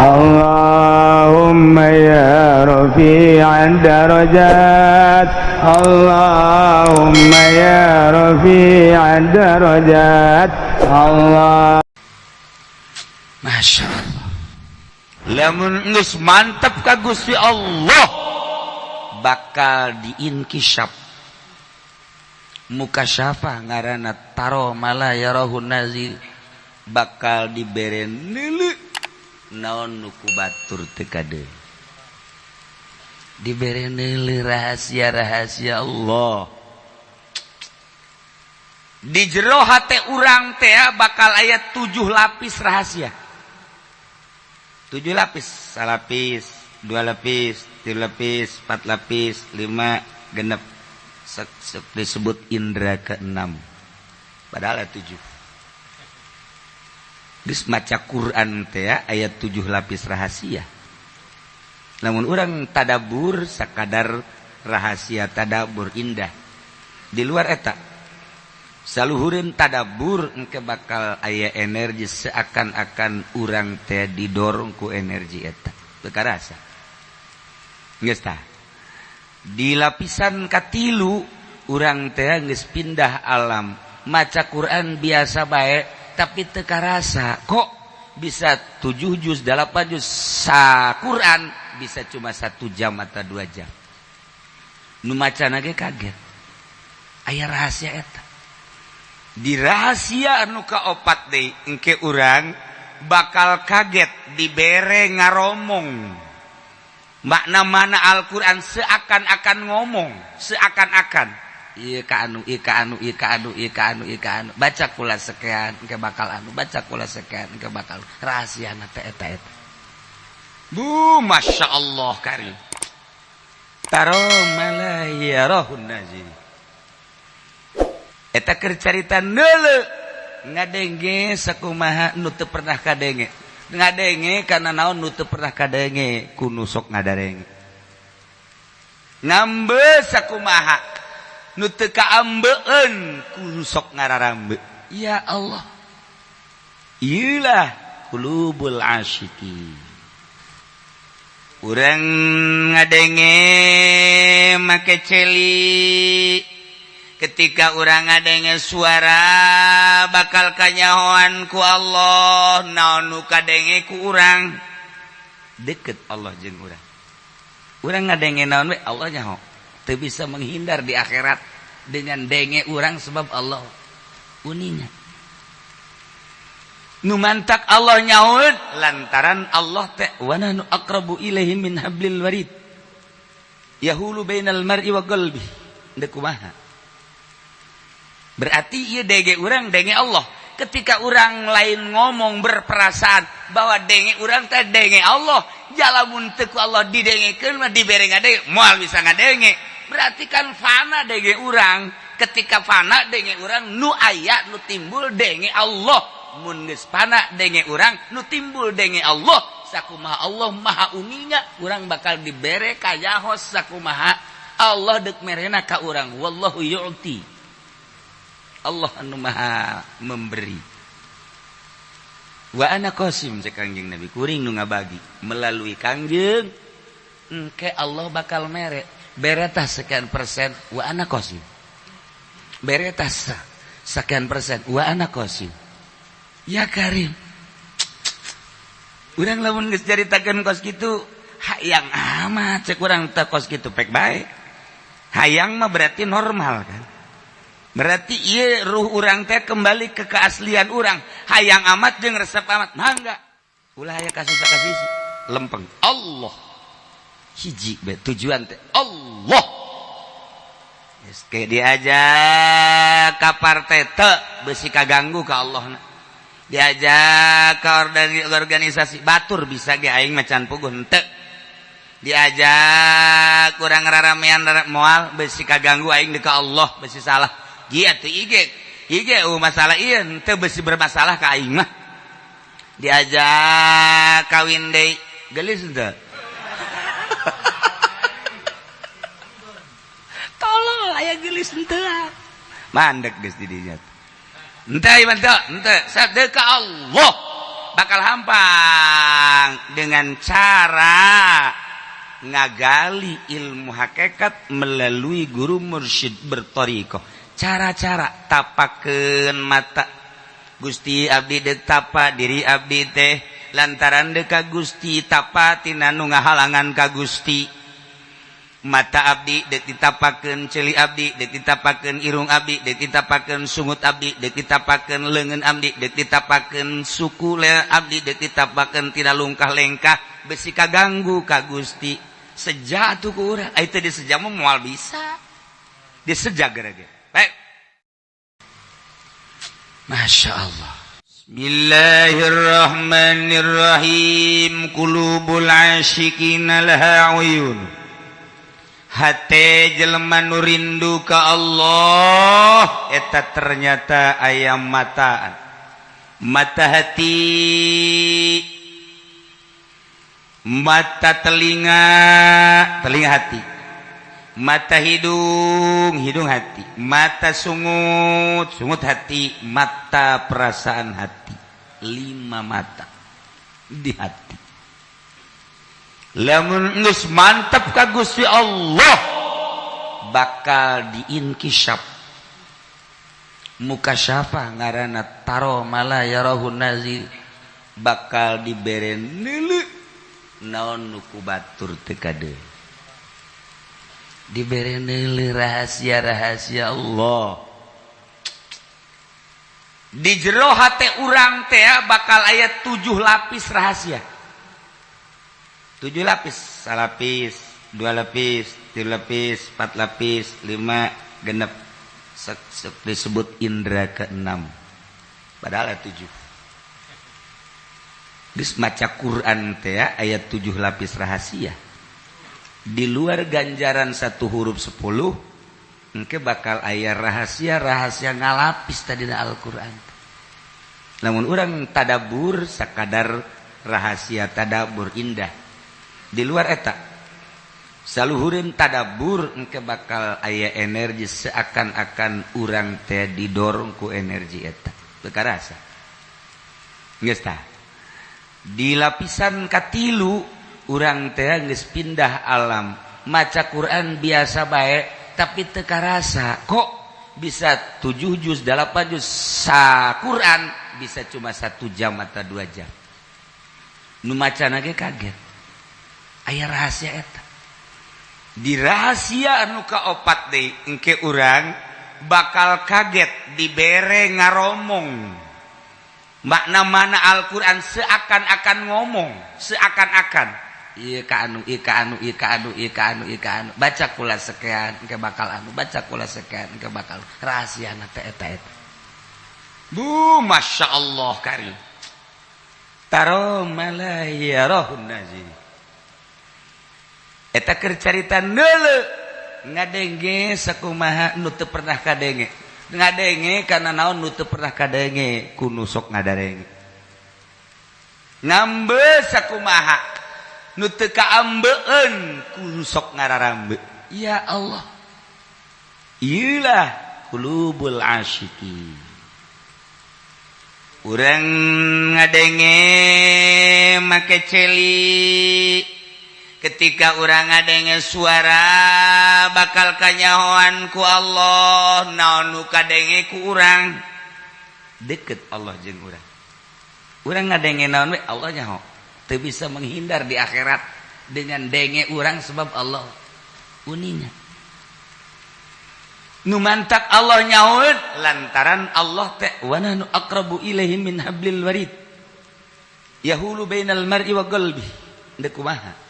اللهم يا رفيع الدرجات، اللهم يا رفيع الدرجات، الله. Masya Allah, lamun geus mantep ka Gusti Allah bakal diinkisap mukasyafah, ngaranna taro mala yarahun nazir, bakal dibere neuleu naon nu ku batur teu kade, dibere neuleu rahasia-rahasia Allah di jero hate urang teh. Bakal aya tujuh lapis rahasia, tujuh lapis, salapis, dua lapis, tiga lapis, empat lapis, lima, genep, disebut indra keenam, padahal ada tujuh. Geus maca Quran teh aya tujuh lapis rahasia, namun orang tadabur sakadar rahasia tadabur indah di luar eta. Saluhureun tadabur, engke bakal aya energi, seakan-akan urang teh didorong ku energi eta, teu karasa. Geus tah, di lapisan katilu urang teh geus pindah alam, maca Quran biasa bae tapi teu karasa. Kok bisa 7 juz, 8 juz sa Quran bisa cuma 1 jam atau 2 jam? Nu macana ge kaget. Aya rahasia eta. Di rahasia anu kaopat deui, engke urang bakal kaget dibere ngaromong makna mana Al-Quran, seakan-akan ngomong, seakan-akan iya ka anu, iya ka anu, iya ka anu, iya ka anu, iya ka anu, baca kula sekian engke bakal anu, baca kula sekian engke bakal rahasia teh eta. Eta bu, Masya Allah karim, taro mala yarahun nazir. Eta keur carita neuleu, ngadenge sakumaha nu teu pernah kadenge, ngadenge kana naon nu teu pernah kadenge ku nu sok ngadarenge, ngambe sakumaha nu teu kaambeun ku nu sok ngararambe. Ya Allah, iyalah qulubul asyikin. Urang ngadenge make celi, ketika urang ngadenge suara bakal kanyahoan ku Allah naon nu kadenge ku urang. Deket Allah jeung urang, urang ngadenge naon we Allah nyaho, teu bisa menghindar di akhirat dengan denge urang, sebab Allah uninga. Nu mantak Allah nyahoeun lantaran Allah teh wa nahnu aqrabu ilaihi min hablil warid, yahulu bainal mar'i wa qalbi. Deuk kumaha? Berarti ieu denge urang denge Allah. Ketika orang lain ngomong berperasaan bahwa denge urang teh denge Allah, jalamun teu ku Allah didengekeun mah, dibere ngadenge moal bisa ngadenge. Berarti kan fana denge urang. Ketika fana denge urang, nu aya nu timbul denge Allah. Mun geus fana denge urang, nu timbul denge Allah. Sakumaha Allah maha uninga, urang bakal dibere kayahos sakumaha Allah dek merena ka urang. Wallahu yu'ti, Allah anu maha memberi. Wa ana qasim, cek Kangjeng Nabi, kuring nu ngabagi melalui Kangjeng. Engke Allah bakal mere beretah sekian persen, wa ana qasim, beretah sekian persen, wa ana qasim. Ya Karim, urang lamun geus caritakeun kos kitu hayang amat, cek urang teh kos kitu pek bae. Hayang mah berarti normal kan, berarti iya ruh urang teh kembali ke keaslian urang. Hayang amat jeung resep amat, mangga ulah aya kasus kasih lempeng. Allah hiji be tujuan teh Allah. Geus ke diajak ka partai teu besi kaganggu ka Allah, diajak ke organisasi batur bisa ge aing macan puguh henteu, diajak kurang raramean moal besi kaganggu aing di ka Allah, besi salah. Iya tuh ige ige masalah, iya henteu besi bermasalah ka aing mah. Diajak kawin deui gelis henteu? Tolol, aya gelis henteu? Mandek geus di dinya. Henteu ieu henteu, henteu sadeu ka Allah. Bakal hampang dengan cara ngagali ilmu hakikat melalui guru mursyid bertorikoh. Cara-cara tapakeun mata, Gusti, abdi dek tapa diri abdi teh lantaran dek ka Gusti, tapa tina nu ngahalangan ka Gusti. Mata abdi dek ditapakeun, ceuli abdi dek ditapakeun, irung abdi dek ditapakeun, sungut abdi dek ditapakeun, leungeun abdi dek ditapakeun, suku le abdi dek ditapakeun tina lungkah lengkah besi kaganggu ka Gusti. Seja atuh ku urang. Ai teu diseja mah moal bisa diseja gara-gara. Baik, Masya Allah. Bismillahirrahmanirrahim. Qulubul asyiqina laha uyun. Hate jelema nu rindu ka Allah eta ternyata aya mataan. Mata hati, mata telinga, telinga hati, mata hidung, hidung hati, mata sungut, sungut hati, mata perasaan hati. Lima mata di hati. Lamun geus mantap ka Gusti Allah bakal diinkisaf, mukasyafah ngaranna, taro mala yarahun nazir, bakal dibere neuleu naon nu ku batur teu kade, dibere neuleu rahasia-rahasia Allah. Di jero hate urang teh bakal aya tujuh lapis rahasia, tujuh lapis, salapis, dua lapis, tiga lapis, empat lapis, lima, genep. Disebut indra keenam, padahal ada tujuh. Geus maca Quran teh ayat tujuh lapis rahasia. Di luar ganjaran satu huruf 10, engke bakal aya rahasia-rahasia ngalapis tadi Al-Quran. Namun orang tadabur sakadar rahasia tadabur indah. Di luar eta saluhureun tadabur, engke bakal aya energi seakan-akan urang teh didorong ku energi eta. Teu karasa geus tah. Di lapisan katilu urang teh geus pindah alam, maca Quran biasa bae tapi teu karasa. Kok bisa 7 juz, 8 juz sa Quran bisa cuma 1 jam atau 2 jam? Nu macana ge kaget. Aya rahasia eta. Di rahasia anu kaopat deui, engke urang bakal kaget dibere ngaromong makna mana Al-Quran, seakan-akan ngomong, seakan-akan iya ka anu, iya ka anu, iya ka anu, iya ka anu, iya ka anu, baca kula sekian engke bakal anu, baca kula sekian engke bakal rahasia teh eta eta. Bu, Masya Allah karim. Taro mala yarahun nazir. Eta keur carita neuleu, ngadenge sakumaha nu teu pernah kadenge, ngadenge kana naon nu teu pernah kadenge ku nu sok ngadarenge, ngambe sakumaha nu teu kaambeun ku nu sok ngararambe. Ya Allah, iyalah qulubul asyiqin. Urang ngadenge make celi. Ketika urang ngadenge suara bakal kanyahoan ku Allah naon nu kadenge ku urang. Deket Allah jeung urang. Urang ngadenge naon we Allah nyaho, teu bisa menghindar di akhirat dengan denge urang sebab Allah uninga. Nu mantak Allah nyahoeun lantaran Allah teh wa nahnu aqrabu ilaihi min hablil warid, yahulu bainal mar'i wa qalbi. Deuk kumaha?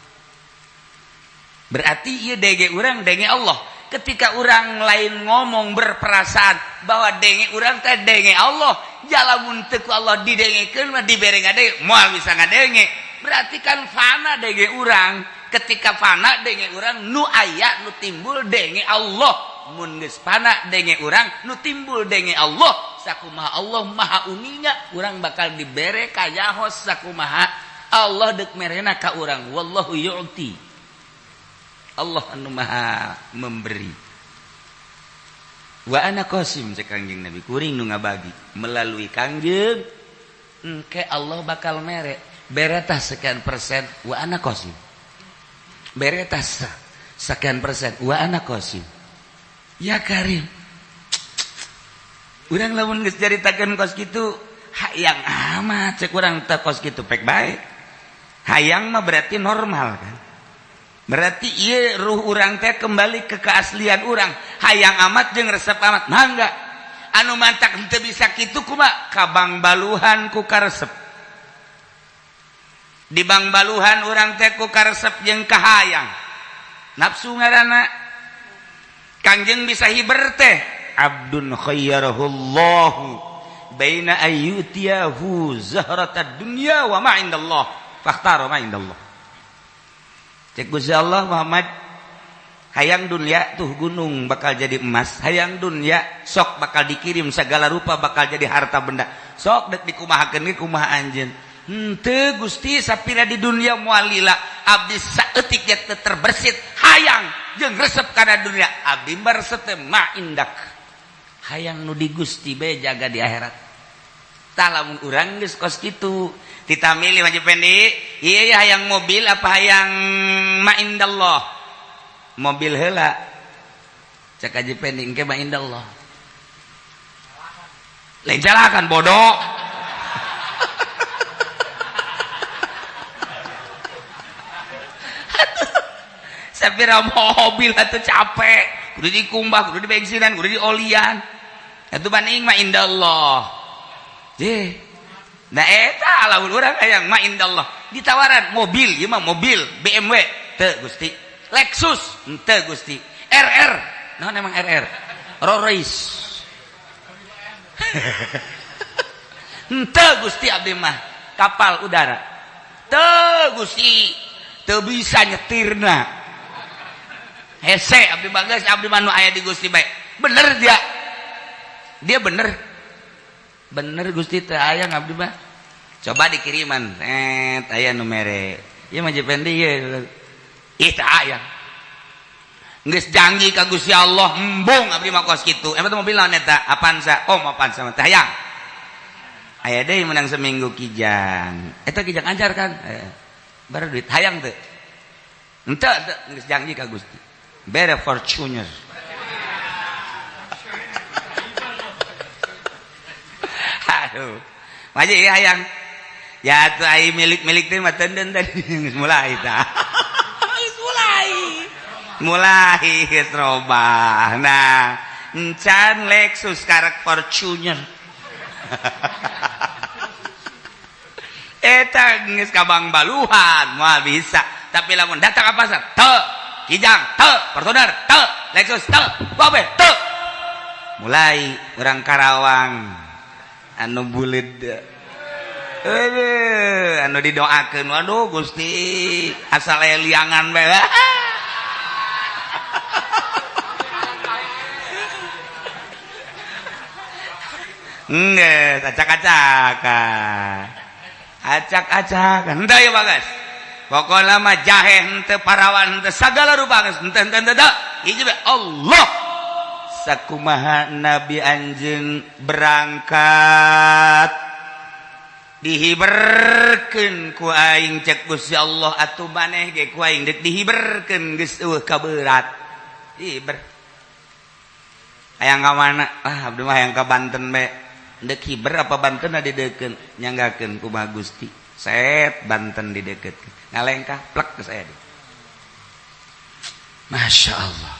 Berarti ieu denge urang denge Allah. Ketika orang lain ngomong berperasaan bahwa denge urang teh denge Allah, jalamun teu ku Allah didengekeun mah, dibere ngadenge moal bisa ngadenge. Berarti kan fana denge urang. Ketika fana denge urang, nu aya nu timbul denge Allah. Mun geus fana denge urang, nu timbul denge Allah. Sakumaha Allah maha uninga, urang bakal dibere kayaho sakumaha Allah dek merena ka urang. Wallahu yu'ti, Allah anu maha memberi. Wa ana qasim, cek Kangjeng Nabi, kuring nu ngabagi melalui Kangjeng. Engke Allah bakal mere beretah sekian persen wa ana qasim. Beretah sekian persen wa ana qasim. Ya Karim. Urang lamun geus caritakeun kos kitu hayang amat cek urang teh kos kitu pek bae. Hayang mah berarti normal kan. Berarti ieu ruh urang teh kembali ke keaslian urang. Hayang amat jeung resep amat. Mangga. Anu mantak henteu bisa kitu kumaha? Ka Bangbaluhan ku karesep. Di Bangbaluhan urang teh ku karesep jeung kahayang. Nafsu ngaranna. Kangjeng bisa hiber teh. Abdun khayyarahullahu baina ayyutiyahu zahratad dunya wa ma indallah. Fakhtara ma indallah. Cek Gusti Allah Muhammad hayang dunia tuh gunung bakal jadi emas, hayang dunia sok bakal dikirim segala rupa bakal jadi harta benda, sok dek dikumahakeun ge kumaha anjeun. Henteu Gusti sapira di dunia moal lila abdi saeutik ge teu terbersit hayang jeung resep kana dunia abdi mah resep teh ma indak. Hayang nu di Gusti bae jaga di akhirat. Tah lamun urang geus kos kitu tita milih Haji Pendi, iya ya hayang mobil apa hayang ma indallah? Mobil heula. Cek Haji Pendi engke ma indallah. Lain calakan bodoh. Sapira mobil atuh capek, kudu dikumbah, kudu dibensinan, kudu diolian. Atuh banding ma indallah. Jeh. Nah eta lamun urang hayang ma indallah. Ditawaran mobil, ieu mah mobil BMW teu Gusti. Lexus henteu Gusti. RR. Naon emang RR? Rolls. Henteu Gusti abdi mah kapal udara. Teu Gusti, teu bisa nyetirna. Hese abdi mah geus abdi mah nu aya di Gusti bae. Bener dia. Dia bener. Bener Gusti teu aya abdi mah. Coba dikiriman, aya nu mere. Ieu mah Jependi ieu. Ih teu aya. Geus janji ka Gusti Allah embung abdi mah kos kitu. Emang teh mobil naon eta? Avanza. Oh, Avanza mah teh hayang. Aya deui menang seminggu Kijang. Eta Kijang ajar kan? Baru duit hayang teu. Henteu teu geus janji ka Gusti. Bere Fortuner. Aduh. Maji hayang. Ya atuh ai milik-milik teh mah teunden tadi geus mulai tah. Geus mulai. Mulai geus robah. Nah, encan Lexus karek Fortuner. Eta geus ka Bangbaluhan moal bisa. Tapi lamun datang ka pasar, teu Kijang, teu Fortuner, teu Lexus, teu babe, teu. Mulai urang Karawang anu buleud. Anu didoakeun, waduh Gusti, asal aya liangan bae. Enggeus, acak-acakan. Acak-acakan. Henteu ieu bagas. Pokona mah jahe henteu parawan henteu sagala rupa geus henteu henteu henteu. Hiji bae Allah. Sakumaha Nabi anjeun berangkat dihiberkeun ku aing cek Gusti Allah atuh maneh ge ku aing deuk dihiberkeun geus eueuh kaberat. Hiber. Hayang ka mana? Ah abdi mah hayang ka Banten bae. Deuk hiber apa Banten dideukeun nyanggakeun kumaha Gusti. Set Banten dideukeutkeun. Ngalengkah plek ke saya. Masya Allah.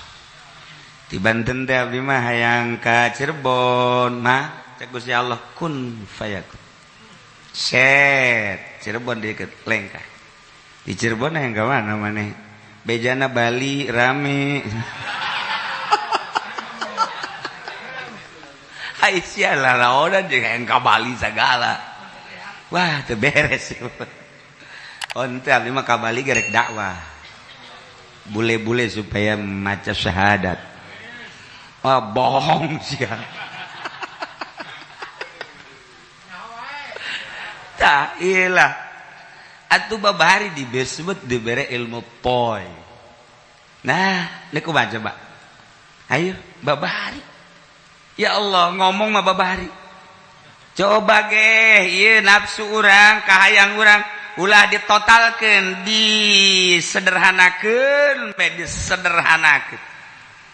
Di Banten teh abdi mah hayang ka Cirebon mah cek Gusti Allah kun fayakun. Set Cirebon deket lengkah. Di Cirebon hayang ka mana maneh? Bejana Bali rame. Aisyah lah laonan jeung hayang ka Bali sagala. Wah, teu beres. Onte abdi mah ka Bali gerek dakwah. Bule-bule supaya maca syahadat. Ah, bohong sia. Tah iyalah. Atuh babari disebut dibere ilmu poy. Nah, ini kumaha coba? Ayo, babari. Ya Allah, ngomong mah babari. Coba ge ieu nafsu urang, kahayang urang ulah ditotalkeun, disederhanakeun bae, disederhanakeun.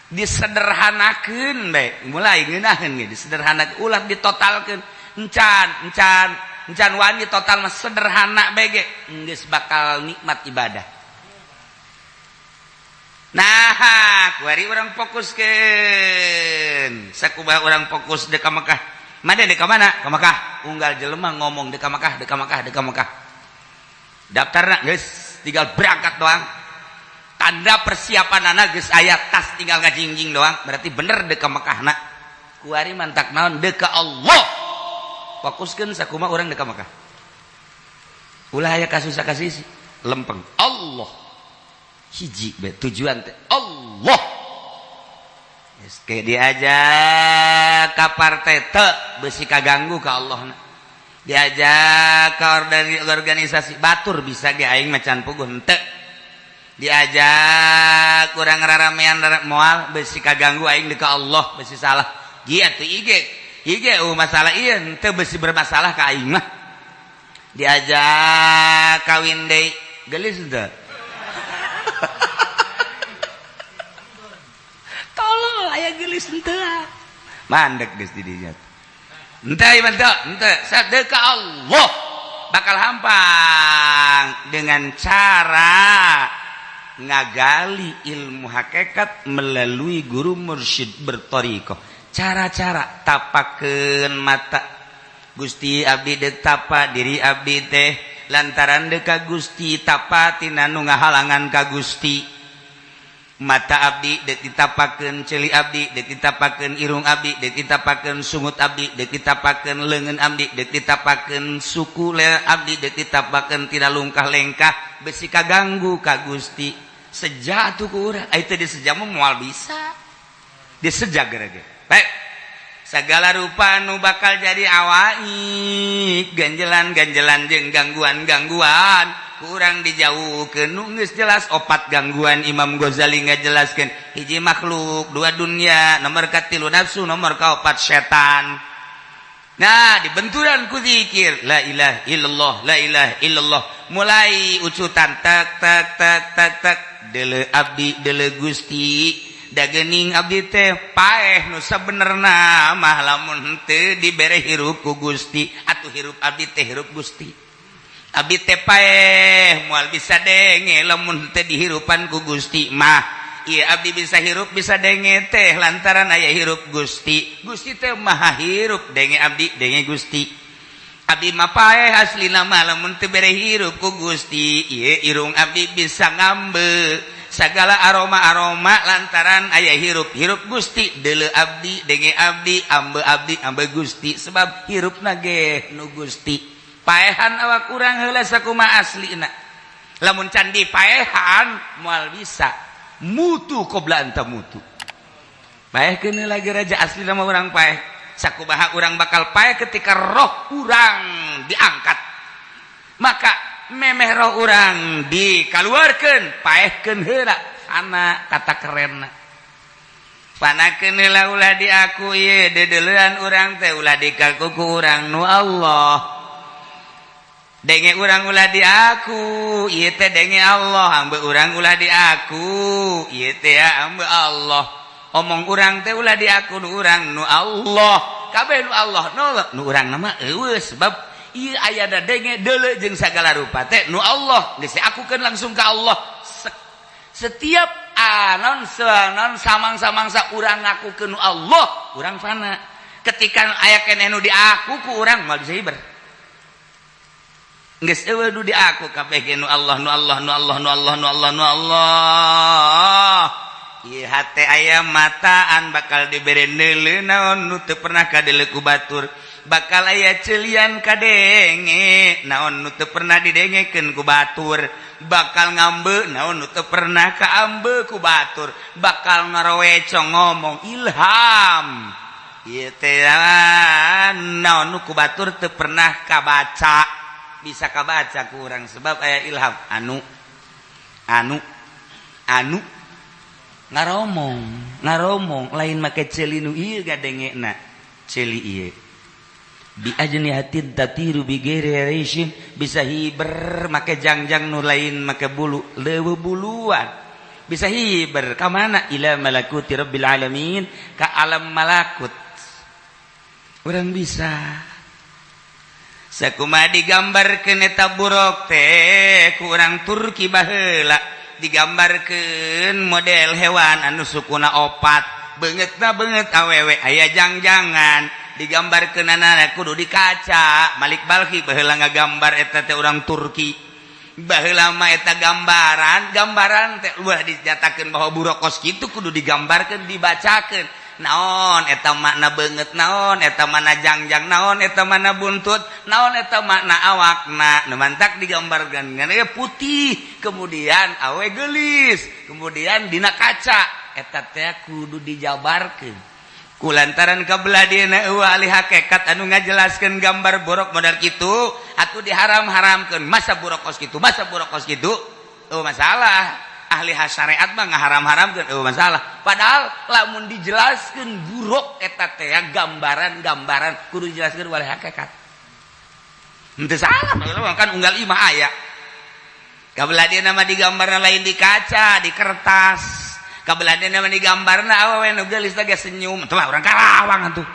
Disederhanakeun bae, mulai ngeunaheun ge disederhanakeun, ulah ditotalkeun. Encan, encan, encan wani total mah, sederhana bae ge geus bakal nikmat ibadah. Nah, kuari urang fokuskeun. Sakumaha urang fokus dek ka Mekah. Mana dek ka mana? Ka Mekah. Unggal jelema ngomong dek ka Mekah, dek ka Mekah, dek ka Mekah. Daftarna geus, tinggal berangkat doang. Tanda persiapan anak geus aya, tas tinggal ngajingjing doang. Berarti bener dek ka Mekah na. Kuari mantak naon? Dek ka Allah. Fokuskeun sakumaha urang dek ka Mekah. Ulah aya kasus kasih lempeng. Allah. Hiji be tujuan teh Allah. Geus ke diajak ka partai teu besi kaganggu ka Allah na. Diajak ka organisasi batur bisa ge aing mah can puguh henteu. Diajak kurang raramean moal besi kaganggu aing di ka Allah besi salah. Ieu atuh ige ige masalah ieu henteu besi bermasalah ka aing mah. Diajak kawin deui gelis henteu. Tolol aya gelis henteu. Mandek geus di dinya. Henteu ieu henteu, henteu sadeka Allah bakal hampang dengan cara ngagali ilmu hakikat melalui guru mursyid berthariqah. Cara-cara tapakeun mata Gusti abdi deuk tapa diri abdi teh lantaran deuk ka Gusti tapa tina nu ngahalangan ka Gusti. Mata abdi deuk ditapakeun, ceuli abdi deuk ditapakeun, irung abdi deuk ditapakeun, sungut abdi deuk ditapakeun, leungeun abdi deuk ditapakeun, suku abdi deuk ditapakeun tina lungkah lengkah besi kaganggu ka Gusti. Seja atuh ku urang aya teh diseja mah moal bisa diseja gerege. Baik, segala rupa nu bakal jadi awaik ganjelan-ganjelan jeung gangguan-gangguan kurang dijauhkeun. Nu geus jelas opat gangguan Imam Ghazali ngajelaskeun: hiji makhluk, dua dunia, nomor katilu nafsu, nomor kaopat setan. Nah, dibenturan ku zikir la ilaha illallah, la ilaha illallah, mulai ucutan tak tak tak tak tak, deuleu abdi deuleu Gusti, dagening abdi teh paeh nu sabenerna mah lamun teu dibere hirup ku Gusti. Atuh hirup abdi teh hirup Gusti. Abdi teh paeh moal bisa denge lamun teu dihirupan ku Gusti mah. Ieu abdi bisa hirup bisa denge teh lantaran aya hirup Gusti. Gusti teh maha hirup, denge abdi denge Gusti. Abdi mah paeh aslina mah lamun teu bere hirup ku Gusti. Ieu irung abdi bisa ngambe segala aroma-aroma lantaran aya hirup hirup Gusti. Deuleu abdi denge abdi, ambe abdi ambe Gusti, sebab hirupna ge nu Gusti. Paehan awak urang heula sakumaha aslina. Lamun can dipaehan moal bisa mutu qabla anta mutu. Paehkeun lagi raja asli nama urang paeh. Sakumaha urang bakal paeh ketika roh urang diangkat. Maka memeh roh urang dikaluarkeun, paehkeun heula ana kata kerenna. Panakeun heula, ulah diaku ieu deudeulean urang teh ulah dikaku ku urang, nu Allah. Denge urang ulah diaku ieu teh denge Allah, ambe urang ulah diaku ieu teh ambe Allah. Omong urang teh ulah diaku nu urang, nu Allah. Kabeh nu Allah, nu urang nama eueuh, sebab ieu aya da denge deuleu jeung sagala rupa teh nu Allah. Geus akukeun langsung ka Allah. Setiap anon non samang-samangsa urang ngaku ke nu Allah, urang fana. Ketika aya keneh nu diaku ku urang, moal bisa hiber. Geus eueuh nu diaku, kabeh ge nu Allah, nu Allah, nu Allah, nu Allah, nu Allah, nu Allah. Ieu hate aya mataan bakal dibere neuleu naon nu teu pernah kadeuleu ku batur, bakal aya celian kadenge naon nu teu pernah didengekeun ku batur, bakal ngambe naon nu teu pernah kaambe ku batur, bakal ngarawecong ngomong ilham ieu teh naon nu ku batur teu pernah kabaca, bisa kabaca ku urang sebab aya ilham anu anu anu ngaromong ngaromong lain make ceuli nu ieu gadengena, ceuli ieu. Bi ajnihatin tatiru bi ghairi rishin, bisa hiber make jangjang nu lain make bulu, leuweuh buluan. Bisa hiber ka mana? Ila malakuti rabbil alamin, ka alam malakut. Urang bisa. Sakumaha digambarkeun eta buruk teh ku urang Turki baheula, digambarkeun model hewan anu sukuna opat, beungeutna beungeut awewe aya jangjangan, digambarkeunana kudu di kaca. Malik Balkhi baheula ngagambar eta teh, urang Turki baheula mah. Eta gambaran gambaran teh ulah dinyatakeun bahwa buruk kos kitu kudu digambarkeun, dibacakeun naon eta makna beungeut, naon eta mana jangjang, naon eta mana buntut, naon eta makna awakna. Nu mantak digambarkan ngan putih, kemudian awe gelis, kemudian dina kaca eta teh kudu dijabarkeun. Kulantaran kabelah dieuna eueuh ahli hakikat anu ngajelaskeun gambar buruk model kitu, atuh diharam-haramkeun. Masa buruk kos kitu, masa buruk kos kitu, oh masalah. Ahli syariat mah ngaharam-haramkeun, oh masalah. Padahal lamun dijelaskeun buruk eta teh gambaran-gambaran kudu dijelaskeun oleh hakikat, henteu salah kan. Unggal imah aya kabelah dieuna mah digambarna lain di kaca, di kertas. Kabelah dieuna mah digambarna awewe nu geulis teh senyum. Tuh urang Karawang atuh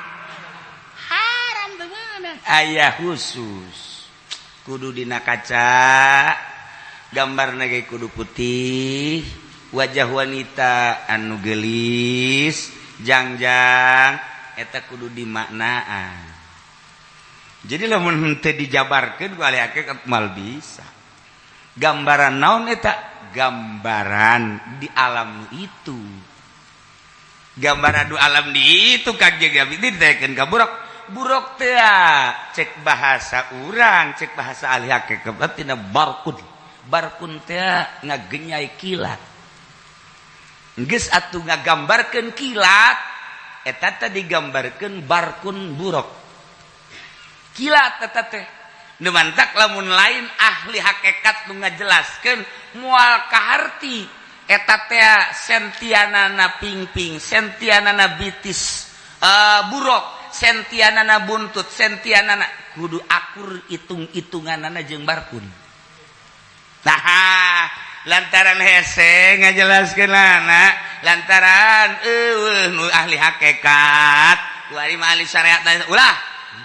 haram teu meunang. Aya khusus kudu dina kaca, gambarna ge kudu putih, wajah wanita anu gelis, jangjang eta kudu dimaknaan. Jadi lamun henteu dijabarkeun ku ahli hakikat mal bisa gambaran naon eta, gambaran di alam itu, gambaran di alam di itu. Kanjeng Nabi ditekeun ka buruk. Buruk teh cek bahasa urang, cek bahasa ahli hakikat tina barkun. Barkun teh ngagenyai kilat. Geus atuh ngagambarkeun kilat eta teh digambarkeun barkun buruk, kilat eta teh. Nu mantak lamun lain ahli hakikat nu ngajelaskeun moal kaharti eta teh sentianana pingping, sentianana bitis, buruk sentianana buntut, sentianana kudu akur hitung-hitunganana jeung barkun. Nah, lantaran hese ngajelaskeunana, lantaran eueuh nu ahli hakikat, ku mah ahli syariat ulah.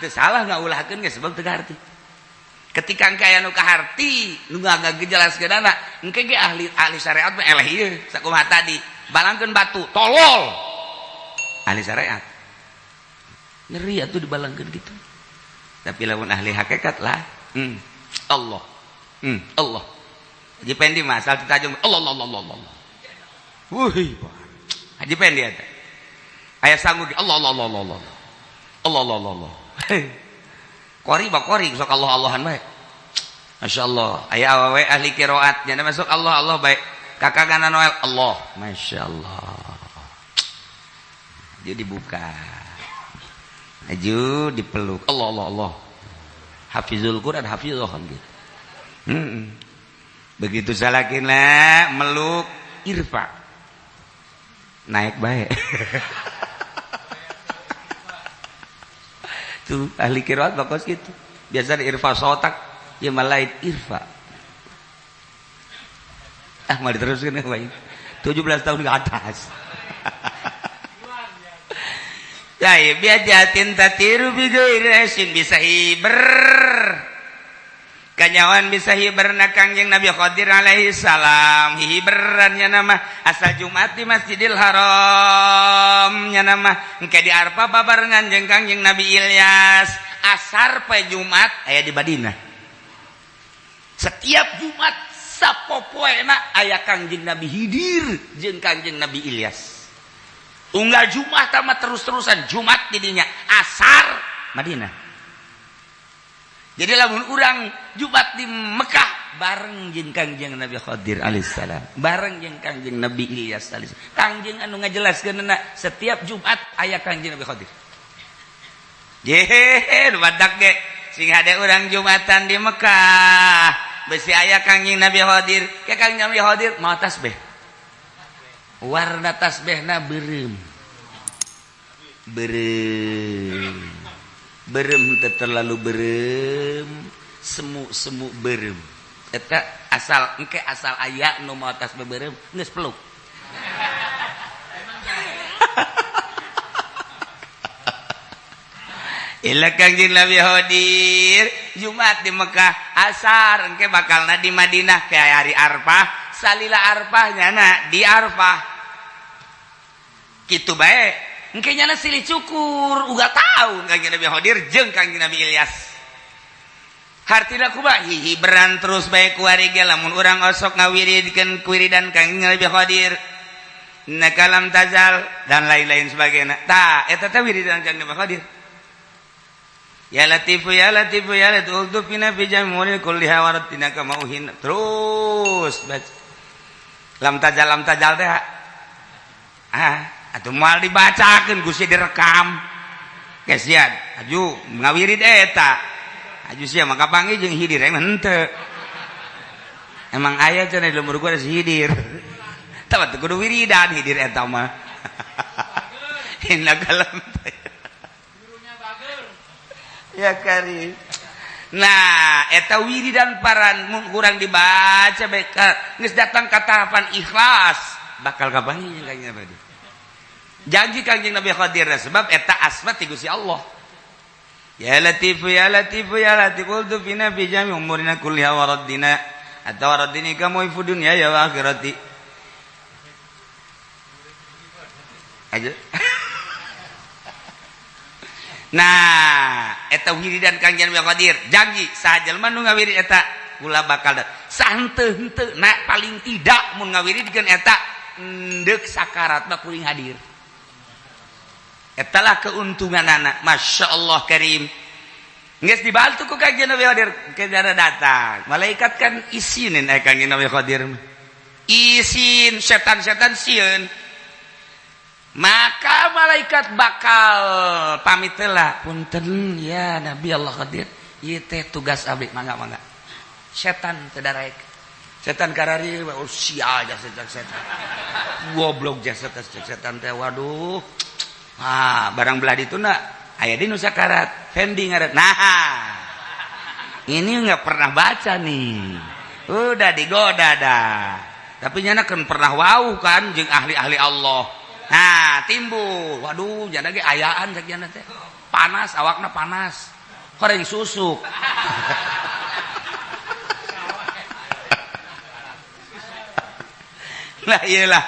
Teu salah ngaulahkeun ge sebab teu kaharti. Ketika engke aya nu kaharti nu ngajelaskeunana, engke ge ahli ahli syariat mah eleh ieu. Sakumaha tadi balangkeun batu, tolol ahli syariat, ngeri atuh dibalangkeun gitu. Tapi lamun ahli hakikat lah, Allah, Allah. Haji Pendi mah asal ditajung Allah Allah Allah Allah. Wuih, Haji Pendi eta. Aya sanggup Allah Allah Allah Allah. Allah Allah Allah Allah. Kori ba kori sok Allah Allahan bae. Masya Allah. Aya awewe ahli qiraat nya masuk Allah Allah bae. Kakak gana Noel Allah. Masya Allah. Dia dibuka. Aju dipeluk. Allah Allah Allah. Hafizul Quran, hafizah kan gitu. Begitu salakina meluk, irfa naik baik. Tuh ahli qiraat bagus gitu. Biasa irfa sotak ya malain irfa. Ah, mau diteruskan ya, baik. 17 tahun ke atas. Ya, biajatin tatiru bi ghairi, bisa hiber kanyawan, bisa hiberna Kangjeng Nabi Khadir alaihi salam. Hiberannya nama asal Jumat di Masjidil Haram nya nama engke di Arfa babarengan jeung Kangjeng Nabi Ilyas. Asar pe Jumat aya di Madinah. Setiap Jumat sapopoena aya Kangjeng Nabi Hidir jeung Kangjeng Nabi Ilyas. Unggal Jumat mah terus-terusan Jumat didinya, asar Madinah. Jadi lamun urang Jumat di Mekah bareng jeung Kangjeng Nabi Khadir alaihissalam, bareng jeung Kangjeng Nabi Ilyas alaihissalam. Kangjeng anu ngajelaskeunna setiap Jumat aya Kangjeng Nabi Khadir. Yehehe, nu badak ge sing hade urang Jumatan di Mekah besi aya Kangjeng Nabi Khadir. Ke Kangjeng Nabi Khadir mau tasbih. Warna tasbihna beureum. Beureum. Berem teu terlalu berem, semu-semu berem. Eta asal engke asal aya nu mau atas beberem geus peluk. Ila Kangjeng Nabi Khadir Jumat di Mekah, asar engke bakalna di Madinah ke hari Arfah, salila Arfah nyana di Arfah. Kitu bae engke nyana silih cukur uga tahu Kangjeng Nabi Khadir jeung Kangjeng Nabi Ilyas. Hartina kumaha hihiberan terus bae kuari ge lamun urang osok ngawiridkeun kuwiridan Kangjeng Nabi Khadir. Nakalam tazal dan lain-lain sebagainya. Tah eta teh wiridan Kangjeng Nabi Khadir. Ya Latifu ya Latifu ya Latifu uldufina fi jamuri kulliha waratina kama uhin. Terus baca. Lam tajal teh. Ah, atuh moal dibacakeun Gusti direkam. Kesian, aju ngawirid eta. Aju sia maka panggih jeung hidir emang henteu. Emang aya cenah di lembur gua si hidir. Tah teu kudu wiridan hidir eta mah. Innaka lam ya karim. Nah, eta wiridan paran mun kurang dibaca bae geus datang ka tahapan ikhlas bakal kapanggih jeung Kangjeng Nabi. Janji Kangjeng Nabi Khadir sebab eta asma ti Gusti Allah. Ya Latifu ya Latifu ya Latifu ultufina fi jami umurina kulliha wa raddina atau raddini kamu fi dunya ya wa akhirati. Aja. Nah, eta wiridan Kangjeng Nabi Khadir janji saha jelema nu ngawirid eta kula bakal sahenteu henteu na paling tidak mun ngawiridkeun eta endek sakarat mah kuring hadir. Etalah keuntunganana. Masya Allah karim. Geus dibantu ku Kangjeng Nabi Khadir kejara datang. Malaikat kan isinin Kangjeng Nabi Khadir. Isin setan-setan sieun. Maka malaikat bakal pamit lah, punten ya Nabi Allah Khadir, ieu teh tugas abdi mangga mangga. Setan teu daraek. Setan karari oh sia jasa setan. Goblok jasa setan teh waduh. Ah, barang belah dituna aya di nu sakarat, Fendi ngaran. Nah, ini nggak pernah baca nih. Udah digoda dah. Tapi nyana kan pernah wau kan jeung ahli-ahli Allah. Nah, timbul. Waduh, jana ge ayaan cek jana teh. Panas, awakna panas. Koreng susuk. Nah, iyalah.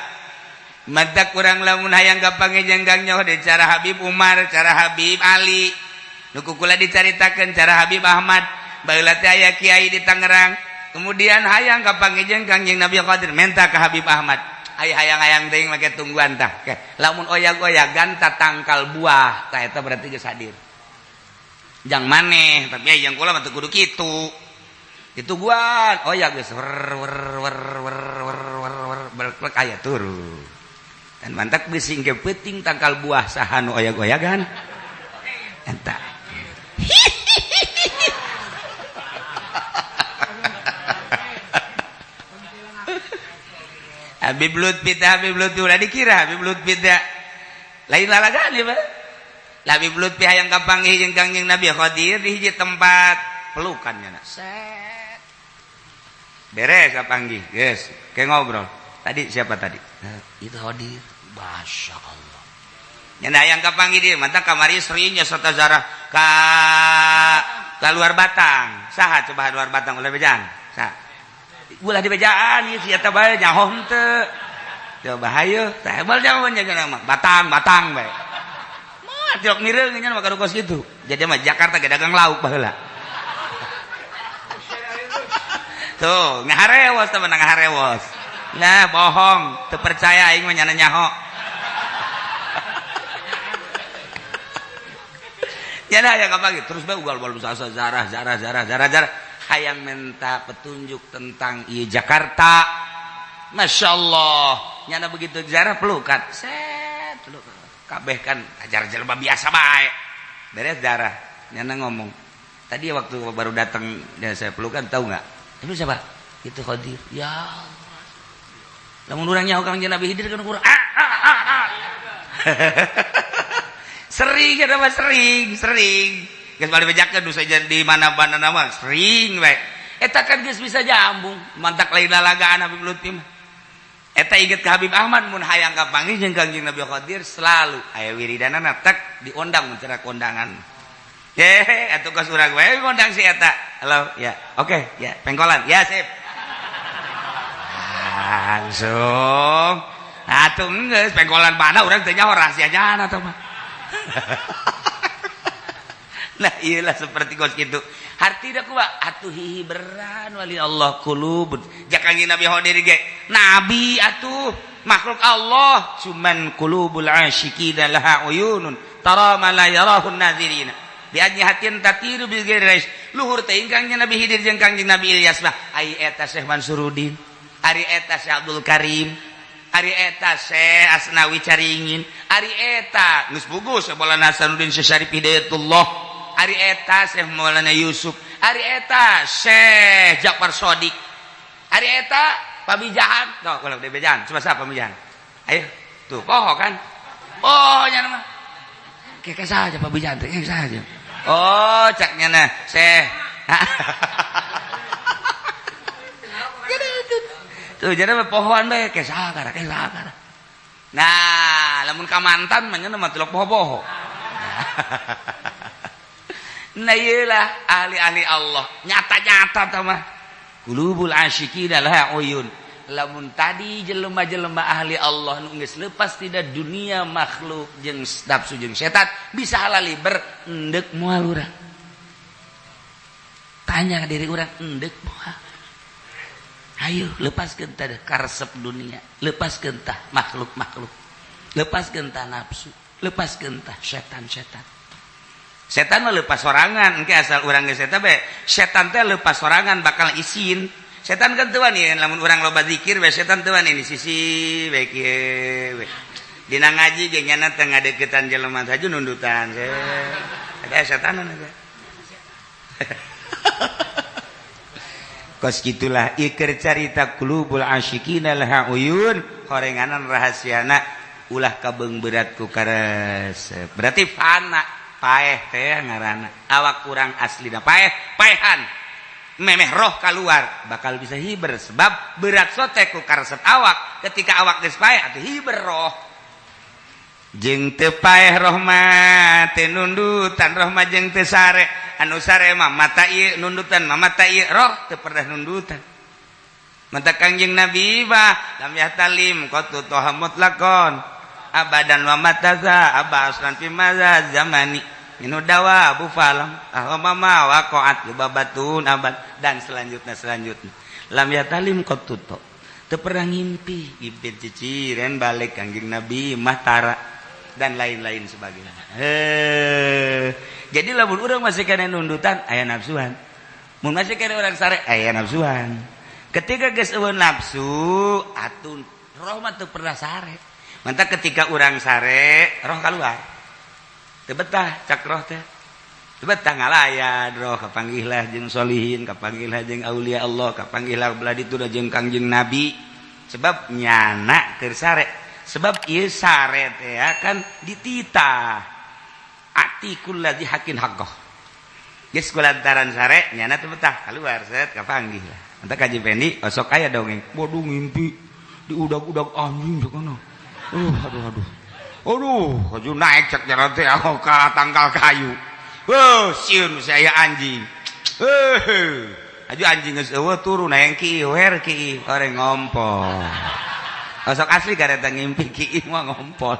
Mata kurang lamun hayang gampang jenggang nyaho de cara Habib Umar, cara Habib Ali. Nu kukula dicaritakeun cara Habib Ahmad. Baheula teh aya kiai di Tangerang. Kemudian hayang kapanggih jeung Nabi Qadir minta ka Habib Ahmad. Ay hayang-hayang teuing make tungguan tah. Lamun oyag-oyagan ta tangkal buah, tah eta berarti geus hadir. Jang maneh, tapi yang kula mah teu kudu kitu. Ditungguan, oyag geus wer wer wer wer wer wer wer berklek aya turun. Dan mantak bisi engke peuting tangkal buah saha nu oyag-oyagan. Eta. Habib Lutfi teh Habib Lutfi ulah dikira Habib Lutfi teh lain lalagan ieu mah. Habib Lutfi hayang kapanggih jeung Kangjeng Nabi Khadir di hiji tempat pelukan nya. Set. Beres kapanggih, geus, ke ngobrol. Tadi siapa tadi? Itu Khadir. Masya Allah. Nya hayang kapanggih dieu mantap kamari sering nya serta zarah ka luar Batang. Saha coba luar Batang ulah bejaan? Saha? Ulah di bejaan ieu si eta bae nyaho henteu. Coba hayu, tah moal nyaho nya mah Batang, Batang bae. Moal tiok mireung nya mah kos kitu. Jadi mah Jakarta ge dagang lauk baheula. Tuh, ngaharewos teh menang ngaharewos. Nah, bohong, teu percaya aing mah nyana nyaho. Nyana aya kapanggih terus bae ugal-ugal sasa zarah zarah zarah zarah zarah. Hayang minta petunjuk tentang ieu Jakarta. Masya Allah, nyana begitu jarah pelukan. Set, pelukan. Kabeh kan ajar jelema biasa bae. Beres darah, nyana ngomong. Tadi waktu baru datang dan saya pelukan tahu nggak? Itu siapa? Itu Khadir. Ya Allah. Lamun urang nyaho Kangjeng Nabi Khidir kan urang ah ah ah. Ah. Sering ada mah sering, sering. Geus balik bejakeun nu saja di mana-mana mah sering bae. Eta kan geus bisa jambung, mantak lain lalagaan Habib Lutfi mah. Eta inget ke Habib Ahmad mun hayang kapanggih jeung Kangjeng Nabi Khadir selalu aya wiridanana tek diundang mun cenah kondangan. Ye, atuh kos urang wae ngondang si eta. Halo, ya. Oke, ya, pengkolan. Ya, sip. Langsung. Atuh geus pengkolan mana urang teh nyaho rahasianya atuh mah. Nah, iyalah seperti kos kitu. Hartina kumaha? Atuh hihiberan wali Allah qulubun. Ja Kangjeng Nabi Khadir ge nabi atuh makhluk Allah, cuman qulubul asyiqina laha uyunun tara ma la yarahun nazirina. Bi ajnihatin tatiru bi ghairi luhur teh Kangjeng Nabi Khidir jeung Kangjeng Nabi Ilyas mah. Ai eta Syekh Mansuruddin, ari eta Syekh Abdul Karim, ari eta Syekh Asnawi Caringin, ari eta geus pugus Syekh Maulana Hasanuddin Syekh Syarif Hidayatullah, ari eta Syekh Maulana Yusuf, ari eta Syekh Ja'far Shodiq, ari eta Pamijahan. Tuh, kalau di Pamijahan, coba siapa Pamijahan? Ayo, tuh, poho kan? Oh, nya mah. Kayak saja Pamijahan teh, saja. Oh, caknya nah, Syekh. Jadi itu. Tuh, jadi pohoan bae kesakara, kesakara. Nah, lamun ka mantan mah nya mah tilok poho-poho. Nah, iyalah ahli-ahli Allah, nyata-nyata tah mah. Qulubul asyiqina laha uyun. Lamun tadi jelema-jelema ahli Allah nu geus lepas tidak dunia makhluk jeung nafsu jeung setan bisa halaliber endek moal urang. Tanya diri urang endek moal. Ayo lepaskeun tah karesep dunia, lepaskeun tah makhluk-makhluk, lepaskeun tah nafsu, lepaskeun tah setan-setan. Setan mah lepas sorangan, engke asal urang geus eta bae. Setan teh lepas sorangan bakal isin. Setan kan teu wani lamun urang loba zikir bae setan teu wani di sisi bae kieu we. Dina ngaji ge nyana teh ngadeukeutan jelema saja nundutan. Eta setanan eta. Kos gitulah iker carita qulubul asyiqina laha uyun horenganan rahasiana ulah kabeung berat ku karesep. Berarti fana paeh teh ngaranna awak kurang aslina paeh paehan memeh roh keluar bakal bisa hiber sebab berat sote ku karesep awak ketika awak geus paeh atuh hiber roh jeung teu paeh roh mah teu nundutan roh mah jeung teu sare anu sare mah mata ieu nundutan mah mata ieu roh teu pernah nundutan mata Kangjeng Nabi mah lam yahtalim qatu toha mutlaqon abadan wa mataza aba aslan fi maza zamani minu dawa abu falam ahmama waqaat babatun abad dan selanjutnya selanjutnya lam yahtalim qatu to teu pernah ngimpi ngimpi ciciren balik Kangjeng Nabi mah tara dan lain-lain sebagainya. Jadi lamun urang masih kana nundutan aya nafsuan. Mun masih kana urang sare aya nafsuan. Ketika geus eueuh nafsu atuh roh mah teu pernah sare. Mantap ketika urang sare roh keluar. Teu betah cak roh teh. Teu betah ngalayan roh kapanggihlah jeung solihin, kapanggihlah jeung aulia Allah, kapanggihlah belah ditu jeung Kangjeng Nabi. Sebab nyana keur sare. Sebab ieu sare teh kan dititah atikul ladzi hakin haqqah. Geus kulantaran sare nyana teu betah keluar set kapanggih lah. Entar Kaji Pendi osok aya dongeng. Waduh ngimpi diudag-udag anjing sakana. Aduh aduh. Aduh, aju naik cek jalan teh ka tangkal kayu. Heuh, sieun saya anjing. Heuh. Aju anjing geus eueuh turun hayang ki wer ki oreng ngompol. Osok asli kareta ngimpi ki mah ngompol.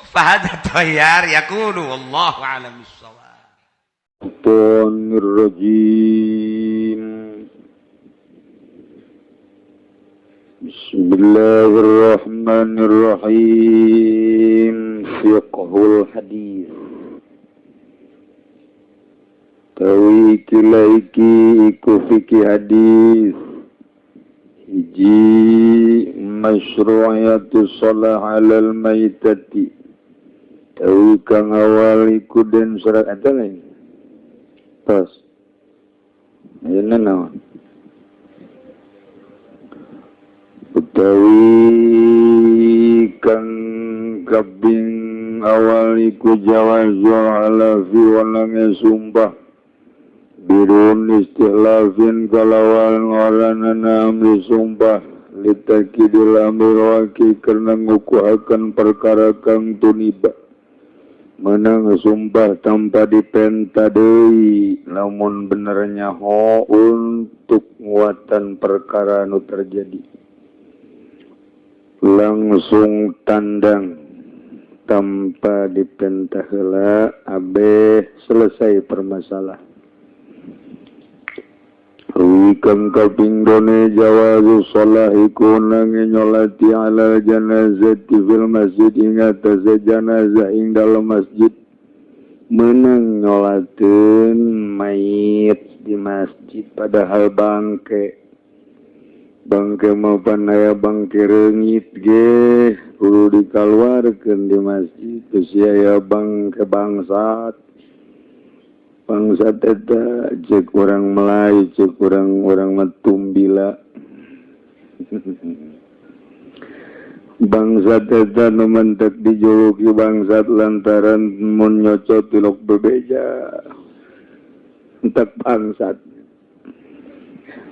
Fahada toyar yaqulu wallahu a'lam bissawab. Rajim. Bismillahirrahmanirrahim. Fiqhul hadis. Tawi iki iki iku fikih hadis. Hiji masyru'iyatu shalah 'alal maitati. Tawi kang awal iku den surat eta lain. Tos. Ayeuna naon? Utawi kang kaping awal iku jawazul halafi walange sumpah birun istihlafin kalawan ngaranana amri sumpah litakidil amri waki karena ngukuhakan perkara kang tuniba menang sumpah tanpa dipenta deui lamun bener nyaho untuk nguatan perkara nu terjadi langsung tandang tanpa dipenta heula abeh selesai permasalahan. Wikang kaping done jawazu sholahiku nangi nyolati ala janazati fil masjid ing atase janazah ing dalam masjid menang nyolatin mayit di masjid padahal bangke bangke mapan aya bangke reungit ge kudu dikaluarkeun di masjid bisi aya bangke bangsat bangsat eta cek urang Melayu cek urang matumbila bangsat eta nu mentek dijuluki bangsat lantaran mun nyocot tilok bebeja entek bangsat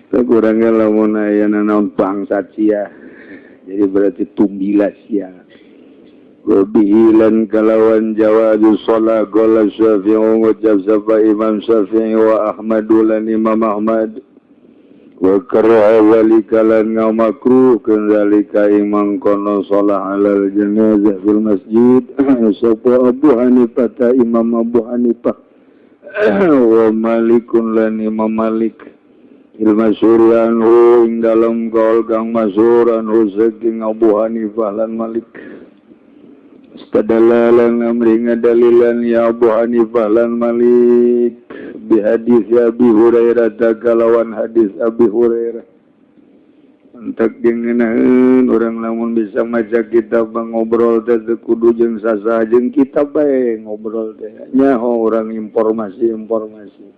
teh urangnya lamun aya nanaon bangsat sia jadi berarti tumbila sia. Wabihilan kalawan jawazu sholah gola Syafi'i ngucap sapa Imam Syafi'i wa Ahmadu lan Imam Ahmad wa karaha zalika lan ngamakruh zalika imam kono sholah alal jenazah fil masjid sapa Abu Hanifah ta Imam Abu Hanifah wa Malikun lan Imam Malik il masyhur anhu ing dalem kaul kang masyhur anhu saking Abu Hanifah lan Malik. Istadalalan amri ngadalilan ya Abu Hanifah lan Malik bi hadis Abi Hurairah kalawan hadis Abi Hurairah. Entek jeung ngeunaheun urang lamun bisa maca kitab ngobrol teh teu kudu jeung sasaha jeung kitab bae ngobrol teh nyaho urang informasi-informasi.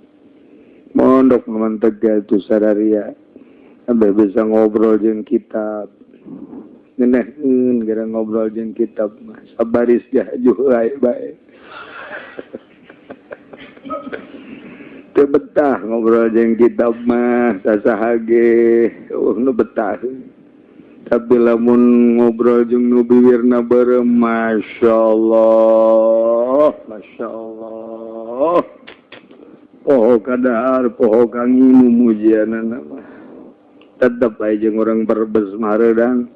Mondok nu mentek ge atuh sararia abeh bisa ngobrol jeung kitab. Ngeuneuheun gara ngobrol jeung kitab mah sabaris gajuh bae bae. Teu betah ngobrol jeung kitab mah sasaha ge eueuh nu betah. Tapi lamun ngobrol jeung nu biwirna beureum masyaallah masyaallah poho kadahar poho kanginum mujianana mah tetep bae jeung urang Brebes mah hareudang.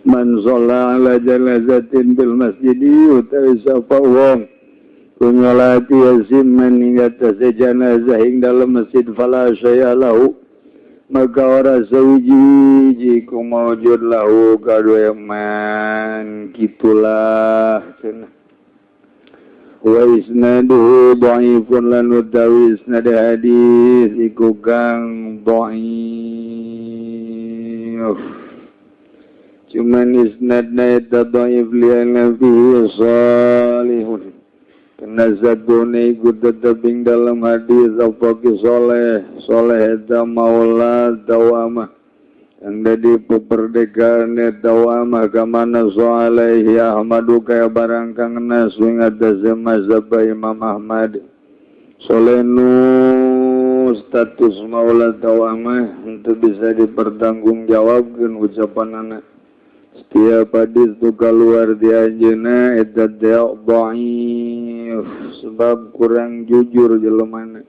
Man sholla ala janazatin bil masjidi utawi sapa wong nyolati yasin man ing atase janazah ing dalem masjid fala syai'a lahu maka ora sawiji ku maujud lahu kadue man kitulah cenah. Wa isnaduhu dhaifun lan utawi isnad hadis iku kang dhaif cuman isnadna eta dhaif li'anna fihi salihun kena zadune iku tetep ing dalam hadis apa ki soleh soleh eta maula dawamah kang dadi peperdekaane dawamah kamana alaihi Ahmadu kaya barang kang nas ing atase mazhab Imam Ahmad soleh nu status maula dawamah untuk bisa dipertanggungjawabkeun ucapanana. Setiap hadis tu keluar di anjeunna eta dhaif sebab kurang jujur jelemana.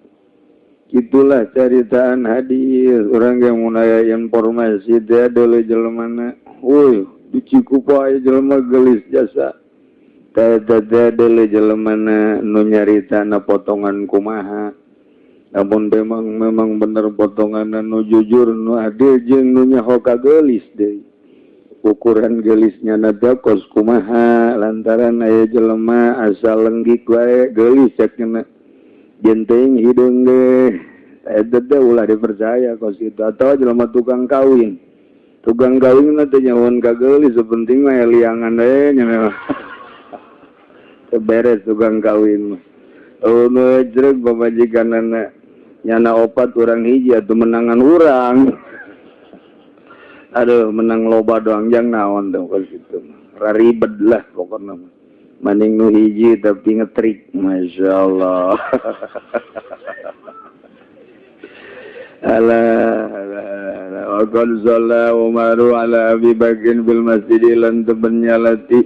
Itulah caritaan hadis urang ge mun aya informasi teh deuleu jelemana. Euy, di Cikupa aya jelema geulis jasa. Teh teh deuleu jelemana nu nyaritana potongan kumaha. Namun memang bener potonganna nu jujur nu adil jeung nu nyaho ka geulis deui. Ukuran gelisnya nada kos kumaha lantaran aya jelema asal lenggik wae gelis cek nya jenteng hideung ge eta teh ulah dipercaya kos itu atau jelema tukang kawin na teh nyahoan ka geulis sepenting mah liangan we nya teu beres tukang kawin mah eueuh nu jreg pamajikanana nyana opat urang hiji atuh menangan urang. Aduh menang loba doang jang naon dong kos kitu mah raribed lah pokokna mah. Maning nu hiji tapi ngetrik, Masya Allah. Alah, alah, wa qad shalla Umaru ala Abi Bakrin bil masjid lan teben nyalati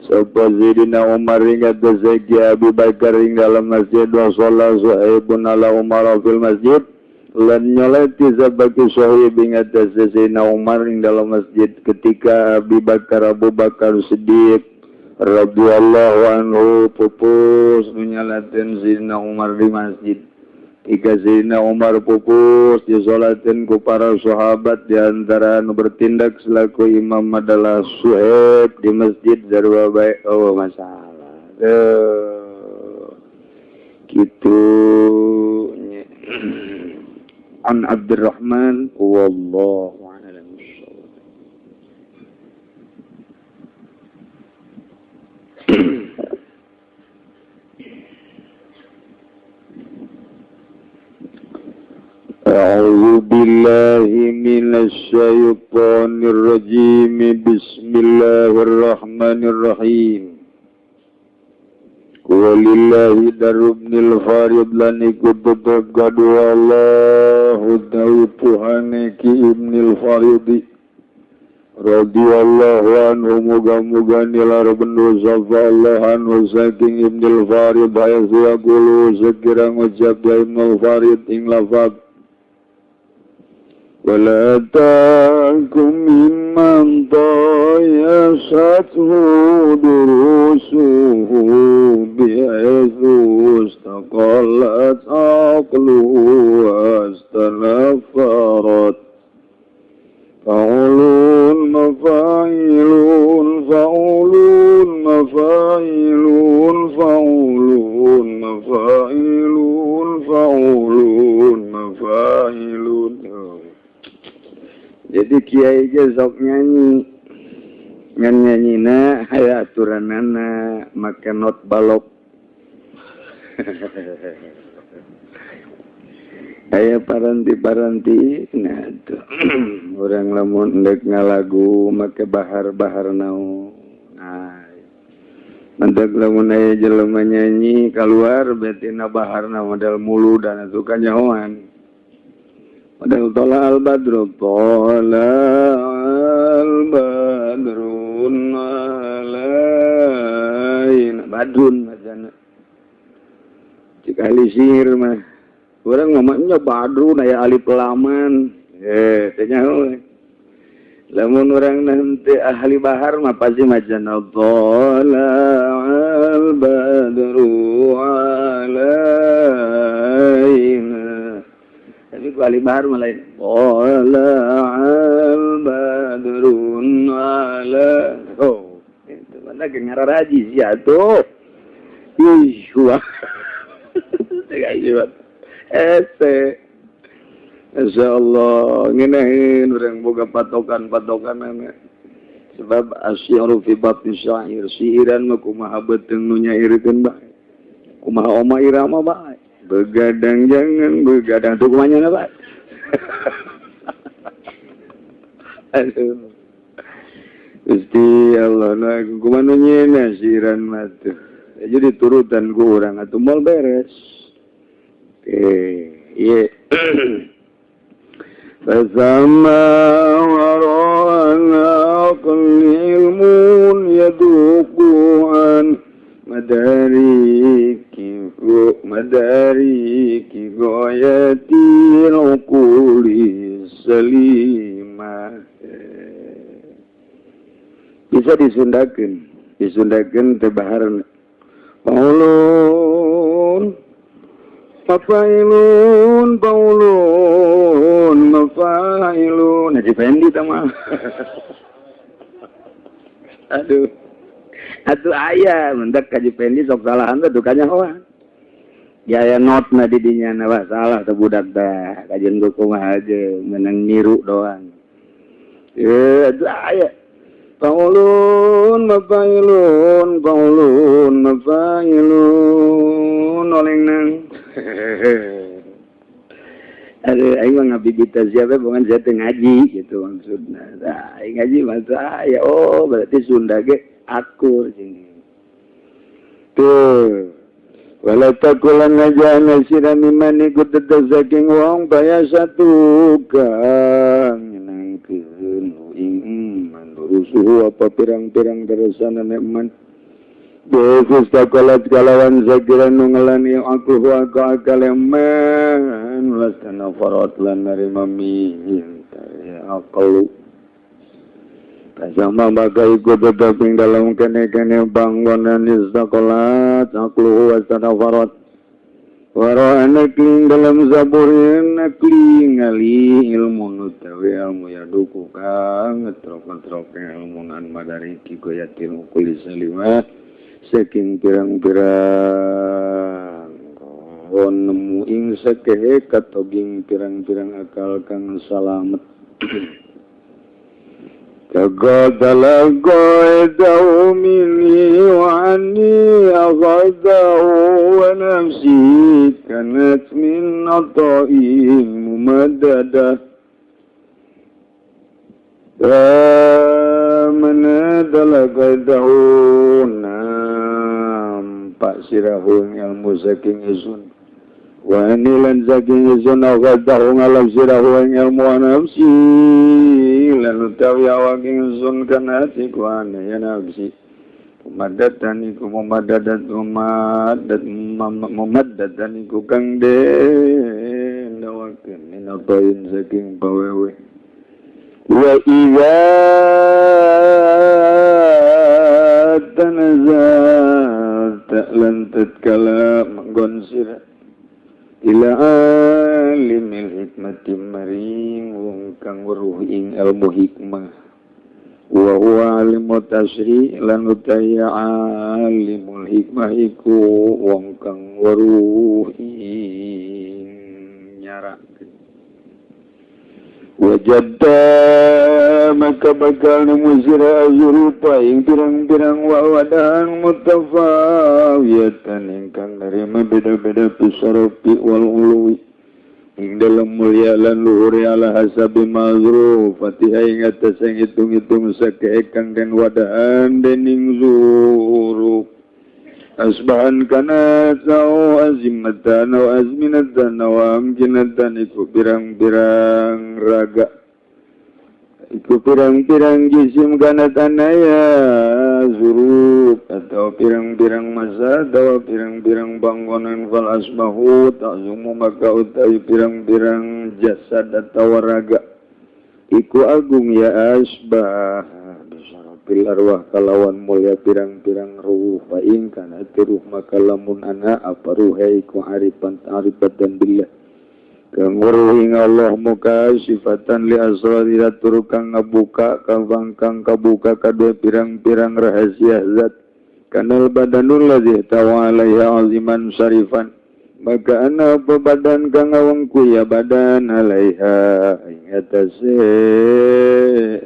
sapa Sayyidina Umar ing atase Abi Bakar ing dalam masjid wa shalla Suhaibun ala Umar fil masjid lan nyalati sapa Suhaib ing atase Sayyidina Umar ing dalam masjid ketika Abi Bakar Abu Bakar Siddiq radhiyallahu anhu pupus nyalatin Sayyidina Umar di masjid. Ika Sayyidina Umar pupus disolatin ku para sahabat di antara nu bertindak selaku imam adalah Suhaib di masjid sarua bae. Oh masalah. Tuh. Kitu an Abdurrahman wallahu a'lam bissawab. A'udzu billahi minasy syaithanir rajim. Bismillahirrahmanirrahim. Walillahi darubnil farid lan iku tetep kadua Allahu ta'ala ki Ibnul Faridi radhiyallahu anhu muga-muga nilar bendu sapa Allah anhu saking Ibnul Farid hayu yaqulu sekira ngucap ya Ibnul Farid ing lafaz ولا تأكم ممن طيشته دروسه بحيث استقلت عقله واستنفرت فعلون مفاعلون فعلون مفاعلون فعلون مفاعلون فعلون مفاعلون. Jadi kiai ge sok nyanyi ngan nyanyina aya aturanana make not balok. Aya paranti-paranti nah tuh. Urang lamun endek ngalagu make bahar-bahar naon. Nah, mantap lamun aya jelema nyanyi keluar betina baharna model mulu dan atuh kanyahoan. Model tola al-badru tola al-badrun alain badrun macana cik ahli sihir mah urang ngomongnya badrun aya alif laman teh nyaho lamun urang nanti ahli bahar mah pasti macana tola al-badru alain. Tapi ku ahli bahar mah lain. Thala'al badrun ala. Oh, itu mana ke ngararaji sia tuh. Ih, wah. Teu jiwat. Ese. Insyaallah ngeunaheun urang boga patokan-patokanana. Sebab asyaru fi babi syair, siiran mah kumaha beuteung nu nyairkeun bae. Kumaha oma irama bae. Begadang jangan begadang tuh kumanya apa? Aduh, Gusti Allah, nah kumana nyena siran mah tuh. Jadi turutan ku urang atuh moal beres. Iya. Fasama warana ilmun yaduquan madariki madariki goyatil uquli salima. Bisa disundakeun, disundakeun teh bahar paulun mafailun paulun mafailun. Haji Fendi tah mah. Aduh. Atuh aya mendak Haji Fendi sok salahan teh dukanya hoa. Ya aya notna di dinya na wah salah teh budak teh kajian kumaha aja menang niru doang. Atuh aya. Paulun mafailun paulun mafailun oleng nang. Aduh aing mah ngabibita siapa bukan saya teh ngaji gitu maksudna. Nah, aing ngaji mah aya oh berarti Sunda ge akur sini. Tuh wala takulan ngajana sira mimani ku tetep saking wong baya satu kang nyenangkeun ing mandurusuhu apa pirang-pirang terusan man Yesus takolat kalawan sakira nu ngelani aku wa akal man lastana farot lan narima minta ya aqlu sama bagai iku tetep ing dalam kene-kene panggonan istakolat akluhu wasanafarat wara'ana kling dalam zaburin kling ngali ilmu nutawi ilmu yaduku kang ngetrok-ngetrok ilmu nan madariki goyatil ukuli salimah saking pirang-pirang kon nemu ing sakehe katoging pirang-pirang akal kang salamet. تقاتل قيده مني وعني أخذه ونفسي كانت من عطائي ممددة فمن تلقيته nampak sirahu ilmu saking isun wa anilan saking isun aghadahu ngalap sirahu ilmu nafsi lan utawi awak ingsun kana atiku ana ya nafsi mumaddatan iku mumaddadat mumaddat mumaddatan iku kang den dawakeun minabain saking pawewe wa idza tanazalta lan tatkala manggon sira ila alimil hikmati maring wong kang weruh ing ilmu hikmah wa huwa alimu tasri lan utaya alimul hikmah iku wong kang weruh ing nyarakeun wajadda maka bakal nemu sira azurupa ing pirang-pirang wawadahan mutafawiyatan ingkang nerima beda-beda pisaropi wal uluwi ing dalam mulia lan luhuri ala hasabi mazruf fatihah ing atas yang hitung-hitung sake kang den wadahan dening zuruf asbahan kana au azimatan au azminatan au amkinatan iku pirang-pirang raga iku pirang-pirang jisim kana tanaya zuruf atau pirang-pirang masa atau pirang-pirang bangunan fal asbahu ta'zumu maka utai pirang-pirang jasad atau raga iku agung ya asbah bil arwah kalawan mulia pirang-pirang ruh fa in kana ruh maka lamun ana apa ruhe iku arifan arifatan billah kang weruh ing Allah muka sifatan li asrari tur kang ngabuka kang kabuka kadue pirang-pirang rahasia zat kanal badanul ladzi tawa alaiha aziman syarifan maka ana apa badan kang ngawengku ya badan alaiha ing atase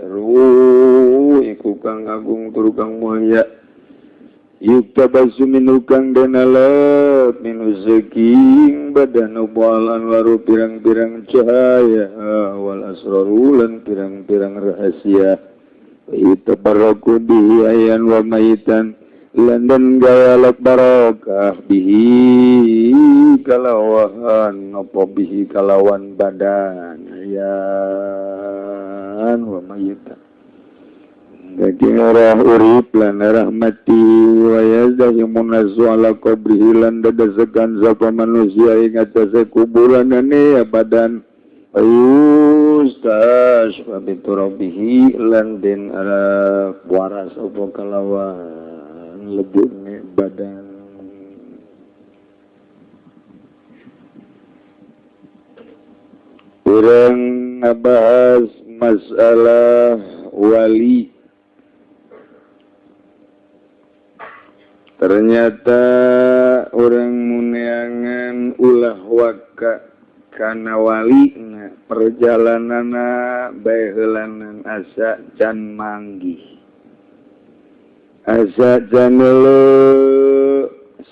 ruh iku kang agung tur kang mulia yuktabasu minu kang denalep minu saking badan wal anwaru pirang-pirang cahaya wal asraru lan pirang-pirang rahasia yutabarraku bihi ayan wa mayitan lan den gayalak barokah bihi kalawan apa bihi kalawan badan ayan wa mayitan daging arah urip lan arah mati wa yazdahimun nasu ala qabrihi lan dadasekan sapa manusia ing atase kuburanane ya badan ayustas wa biturabihi lan den arah waras apa kalawan lebune badan. Urang ngabahas masalah wali. Ternyata orang muneangan ulah waka kana wali na perjalananna baheulanan asa can manggih asa can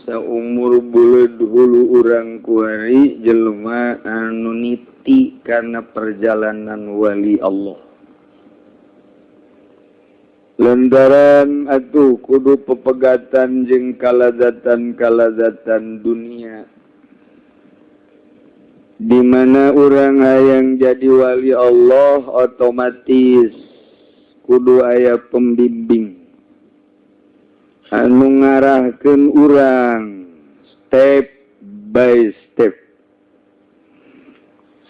saumur buleud hulu urang kuari jelema anu niti kana perjalanan wali Allah. Lantaran atuh kudu pepegatan jeung kalazatan-kalazatan dunia. Di mana urang hayang jadi wali Allah otomatis kudu aya pembimbing anu ngarahkeun urang step by step,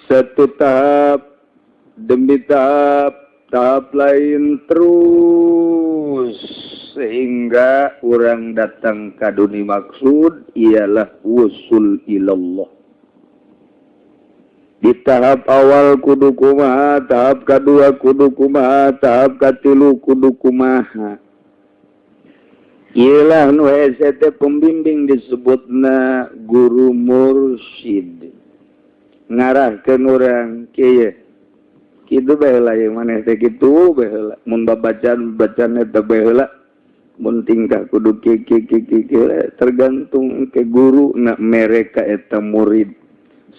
satu tahap demi tahap, tahap lain terus, sehingga orang datang ka dunia maksud ialah wusul ilallah. Di tahap awal kudu kumaha, tahap kedua kudu kumaha, tahap katilu kudu kumaha. Ialah nu hese teh pembimbing disebutna guru mursyid. Ngarahkeun urang kieu. Kitu bae heula ieu maneh teh, kitu bae heula. Mun babacaan bacaan eta bae heula. Mun tingkah kudu kieu kieu kieu kieu, tergantung ke guru na mereka eta murid.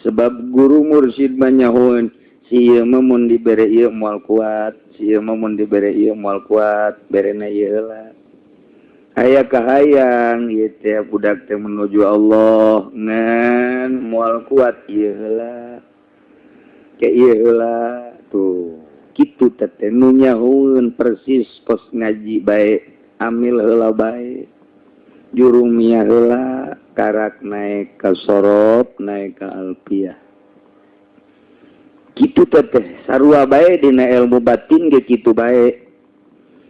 Sebab guru mursyid mah nyahoeun si ieu mah mun dibere ieu moal kuat, si ieu mah mun dibere ieu moal kuat, berena ieu heula. Aya kahayang ieu teh budak teh menuju Allah ngan moal kuat ieu heula. Ke ieu heula tuh. Kitu teh nu nyahoeun persis kos ngaji bae, amil heula bae. Jurumiyah heula karak naik ke sorof, naik ke alfiah. Kitu teh sarua bae dina ilmu batin ge kitu bae.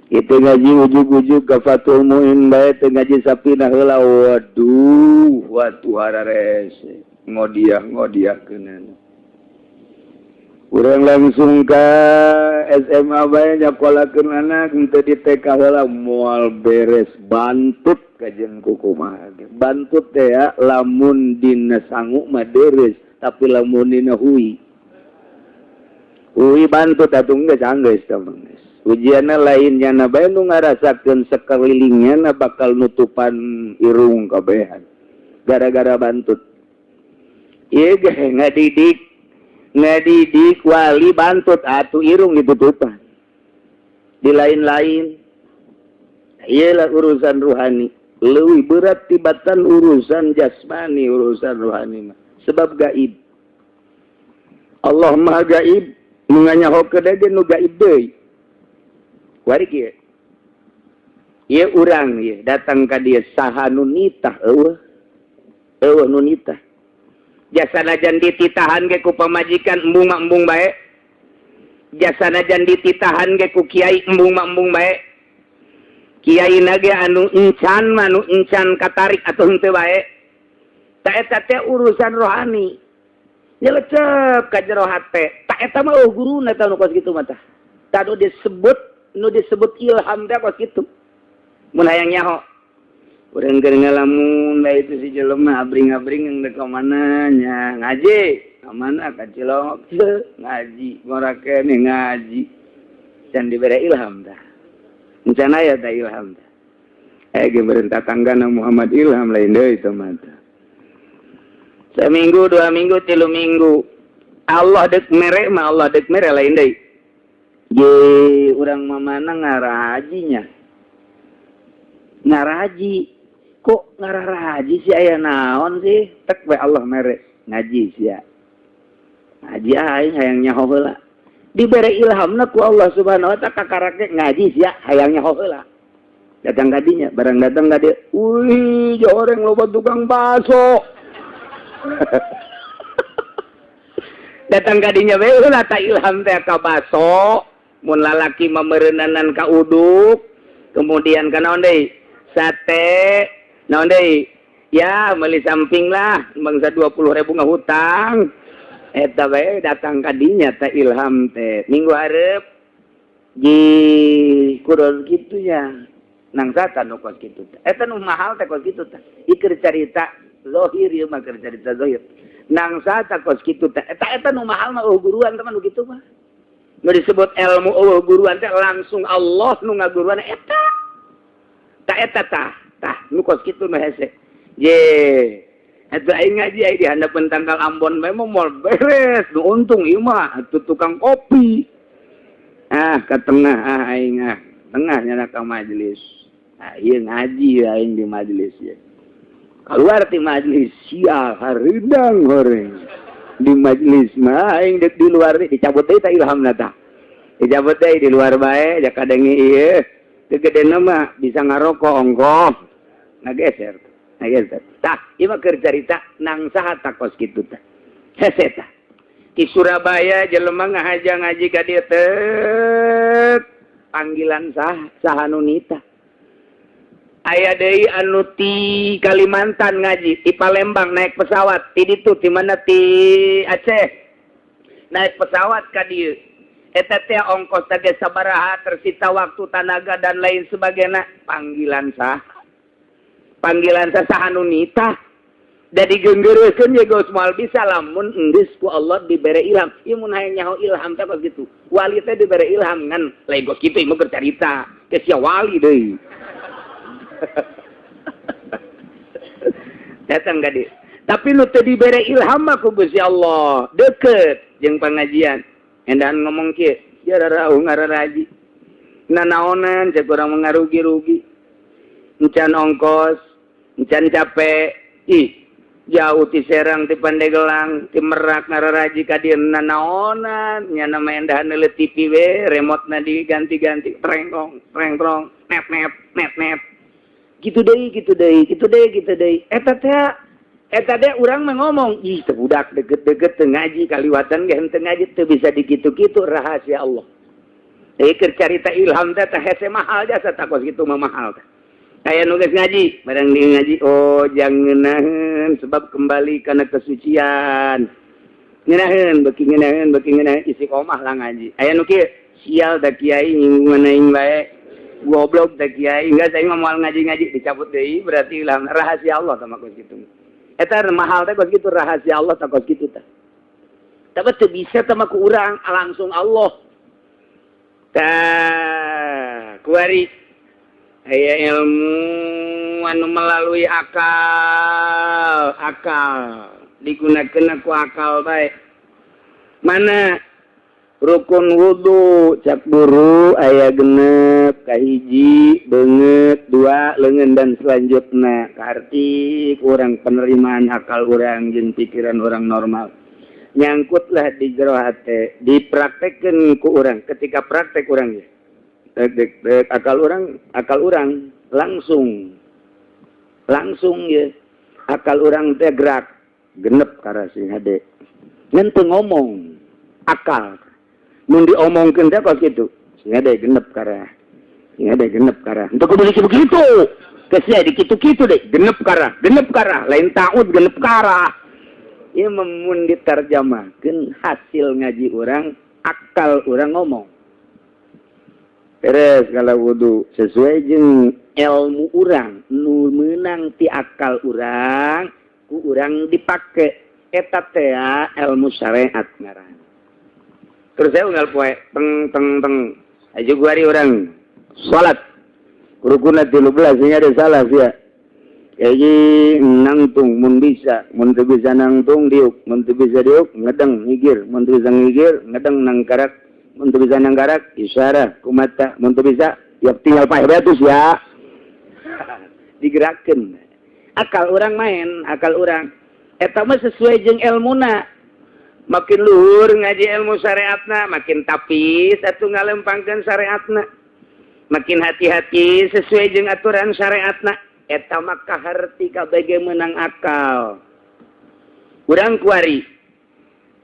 Itu ngaji ujug-ujug ka Fathul Muin bae teh ngaji Safinah heula, waduh waduh hararese ngodiah ngodiahkeunana. Urang langsung ka SMA bae nyakolakeun anak henteu di TK heula moal beres, bantut kajen kukumaha ge. Bantut teh ya lamun dina sangu mah deres, tapi lamun dina hui hui bantut atuh geus anggeus teh mah geus. Ujianna lain nyana bae nu ngarasakeun sakelilingnya bakal nutupan irung kabehan gara-gara bantut. Ieu ge ngadidik ngadidik wali bantut atuh irung ditutupan. Di lain-lain iyalah urusan ruhani lebih berat tibatan urusan jasmani, urusan ruhani mah sebab gaib. Allah Maha gaib, nu nganyahokeun ge nu gaib deui. Wari kieu ieu urang ieu datang ka dieu saha nu nitah? Eueuh, eueuh nu nitah. Jasa najan dititahan ge ku pamajikan embung mah embung bae. Jasa najan dititahan ge ku kiai embung mah embung bae. Kiai nage anu encan mah nu encan katarik atau henteu bae. Ta eta teh urusan rohani nyelecep ka jero hate. Ta eta mah eueuh guruna tah nu kos kitu mah tah. Tah nu disebut ilham teh kos kitu. Mun hayang nyaho urang keur ngalamun da itu si jelema abring-abring dek ka mana nya, ngaji ka mana, ka Cilongok ngaji, ngora keneh ngaji, can dibere ilham tah, encan aya tah ilham tah. Eh ge beureun tatanggana Muhammad Ilham lain deui teh mah tah. Seminggu, 2 minggu, 3 minggu, Allah dek mere mah Allah dek mere lain deui. Ye urang mamana ngarajinya, ngaraji kok ngararaji sih, aya naon sih, tek we Allah mere ngaji sia, ngaji aing hayang nyaho heula. Dibere ilhamna ku Allah Subhanahu wa Ta'ala kakarake ngaji sia hayang nyaho heula. Datang kadinya, barang datang ka dieu, wih joreng loba tukang baso. Datang kadinya we heula ta ilham teh ka baso, mun lalaki memeureunanan ka uduk, kemudian ka naon deui, sate, naon deui ya, meuli samping lah bangsa 20.000 ngahutang. Eta bae datang kadinya teh ilham teh. Minggu hareup di kudu kitu ya, nang sata nu kos kitu teh, eta nu mahal teh kos kitu teh. Ieu carita zahir, ieu mah keur carita zahir. Nang sata kos kitu teh, eta eta nu mahal mah eueuh guruan teman nu kitu mah. Nu disebut ilmu eueuh guruan teh langsung Allah nu ngaguruan eta. Ta eta tah tah nu kos kitu nu hese. Ye eta aing ngaji aing di handapeun tangkal Ambon memang moal beres. Nu untung ieu mah atuh tukang kopi. Ah, ka tengah ah aing ah. Tengah nyana ka majelis. Nah, ieu ngaji aing di majelis ya. Keluar ti majelis sia hareudang horeng. Di majelis mah aing dek di luar dicabut deui tah ilhamna tah. Dicabut deui di luar bae ja kadenge ieu. Teu gedena mah bisa ngarokok ongkoh. Ngageser. Ngageser. Tah, ieu mah keur carita nang saha takos kitu tah. Hese tah. Di Surabaya jelema ngahaja ngaji ka dieu teh panggilan sah saha nu nita. Aya deui anu ti Kalimantan ngaji, ti Palembang naik pesawat, ti ditu ti mana ti Aceh. Naik pesawat ka dieu. Eta teh ongkos teh sabaraha, tersita waktu, tanaga dan lain sebagainya. Panggilan sah. Panggilan sah saha nu nita. Da digenggeureuskeun ye geus moal bisa lamun enggeus ku Allah dibere ilham. Ieu mun hayang nyaho ilham teh kos kitu. Wali teh dibere ilham ngan lain kos kitu ieu mah carita. Geus sia wali deui. Datang ka dieu. Tapi nu teu dibere ilham mah ku Gusti Allah, deket jeung pengajian. Endahan ngomong kieu, ya rarauh ngararaji. Nanaonan cek urang mengarugi-rugi. Encan ongkos, encan capek, ih jauh ti Serang, ti Pandegelang, ti Merak ngararaji ka dieu nanaonan, nya mah endahan neuleut TV we, remote-na diganti-ganti, trengkong, trengkrong, net net net net. Gitu deui, gitu deui, gitu deui, gitu deui. Eta teh eta teh urang mah ngomong, ih teu budak deket-deket teu ngaji kaliwatan ge henteu ngaji teu bisa dikitu-kitu rahasia Allah. Deui keur carita ilham teh teh hese mahal jasa takos kitu mah mahal teh. Aya nu geus ngaji, barang di ngaji oh jangan ngeunaheun sebab kembali kana kesucian. Ngeunaheun beuki ngeunaheun beuki ngeunaheun istiqomah lah ngaji. Aya nu kieu sial da kiai nyinggungan aing bae. Goblok da kiai, enggak saya mah moal ngaji-ngaji dicabut deui berarti ilham rahasia Allah tah kos kitu. Eta mahal teh kos kitu rahasia Allah tah kos kitu tah. Tapi teu bisa tah mah ku urang langsung Allah. Tah, kuari aya ilmu anu melalui akal, akal digunakeun ku akal bae. Mana rukun wudu cak guru aya genep, kahiji beungeut, dua leungeun dan selanjutnya. Kaarti kurang penerimaan akal urang jeung pikiran orang normal. Nyangkutlah di jero hate, dipraktekkeun ku urang. Ketika praktek urang ya. Dek, dek, dek, akal urang langsung. Langsung ya. Akal urang teh gerak genep karena sing hade. Ngan teu ngomong akal. Mun diomongkeun teh kos kitu. Sing hade genep karah. Sing hade genep karah. Henteu kudu begitu. Geus sia dikitu-kitu deh, genep karah, genep karah, lain taud genep karah. Ieu mun diterjemahkeun hasil ngaji urang, akal urang ngomong. Beres kalau wudu sesuai jeung ilmu urang, nu meunang ti akal urang, ku urang dipake. Eta teh ilmu syariat ngaran. Terus saya unggal poe teng teng teng aja guari urang salat. Rukunna 13 nya ada salah sia. Jadi nangtung mun bisa, mun teu bisa nangtung diuk, mun teu bisa diuk ngedeng ngigir, mun teu bisa ngigir ngedeng nangkarak, mun teu bisa nangkarak isyarah ku mata, mun teu bisa ya tinggal paeh bae ya. Digerakkeun. Akal urang main, akal urang. Eta mah sesuai jeung elmuna. Makin luhur ngaji ilmu syariatna, makin tapis atuh ngalempangkeun syariatna. Makin hati-hati sesuai jeung aturan syariatna. Eta mah kaharti kabeh menang akal. Urang kuari.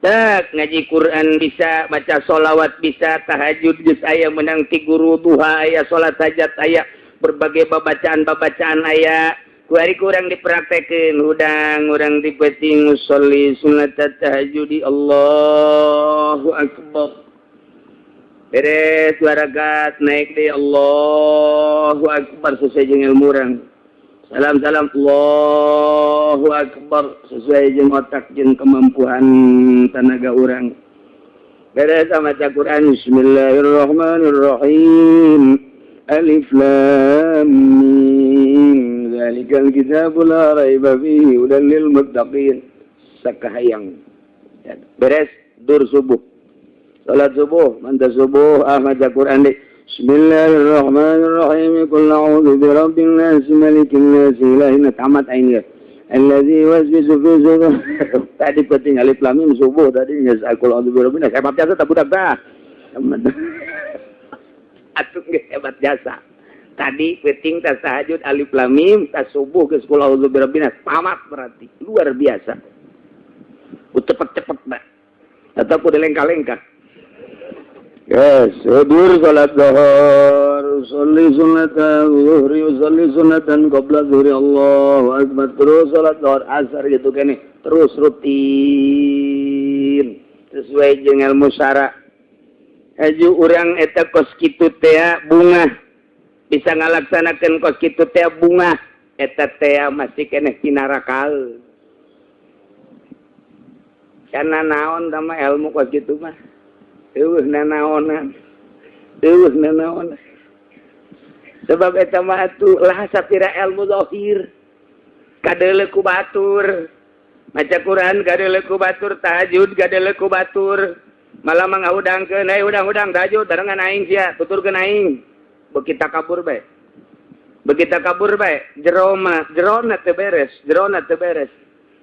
Tak ngaji Quran bisa, baca sholawat bisa, tahajud geus aya menang ti guru, duha aya, salat hajat aya, berbagai babacaan-babacaan aya. Kuari kurang dipraktekeun, hudang urang di peuting musolli sunat tahajudi Allahu akbar. Beres dua rakaat naik deui Allahu akbar sesuai jeung ilmu urang. Salam salam Allahu akbar sesuai jeung otak jeung kemampuan tenaga urang. Beres maca Quran Bismillahirrahmanirrahim. Alif lam mim Zalikal kitabu la raiba fihi hudan lil muttaqin. Sakahayang. Beres dur subuh. Salat subuh, manta subuh, ah maca Quran deh. Bismillahirrahmanirrahim. Qul a'udzu birabbin nas, malikin nas, ilahin nas. Tamat aing ge. Allazi yuwaswisu fi sudur. Tadi penting alif lam mim subuh tadi geus qul a'udzu birabbin nas. Hebat jasa tak budak dah. Atuh geus hebat jasa. Tadi penting tas tahajud alif lam mim, tas subuh geus qul a'udzu birabbin nas. Tamat berarti. Luar biasa. Cepet-cepet dah. Atau kudu lengkah-lengkah. Yes, hadir salat zuhur, sholli sunnatan zuhri, sholli sunnatan qabla zuhri, Allahu akbar. Terus salat zuhur, asar gitu kene, terus rutin sesuai jeung ilmu syara. Aju urang eta kos kitu teh bungah bisa ngalaksanakeun kos kitu teh bungah eta teh masih keneh pinarakal. Karena naon sama ilmu kos kitu mah. Eueuh nanaonan. Eueuh nanaonan. Sebab eta mah atuh lah sapira ilmu zahir. Kadeuleu ku batur. Maca Quran kadeuleu ku batur, tahajud kadeuleu ku batur. Malah mah ngahudangkeun, "Hey hudang-hudang tahajud barengan aing sia, tuturkeun aing." Beuki takabur bae. Beuki takabur bae, jero mah, jerona teu beres, jerona teu beres.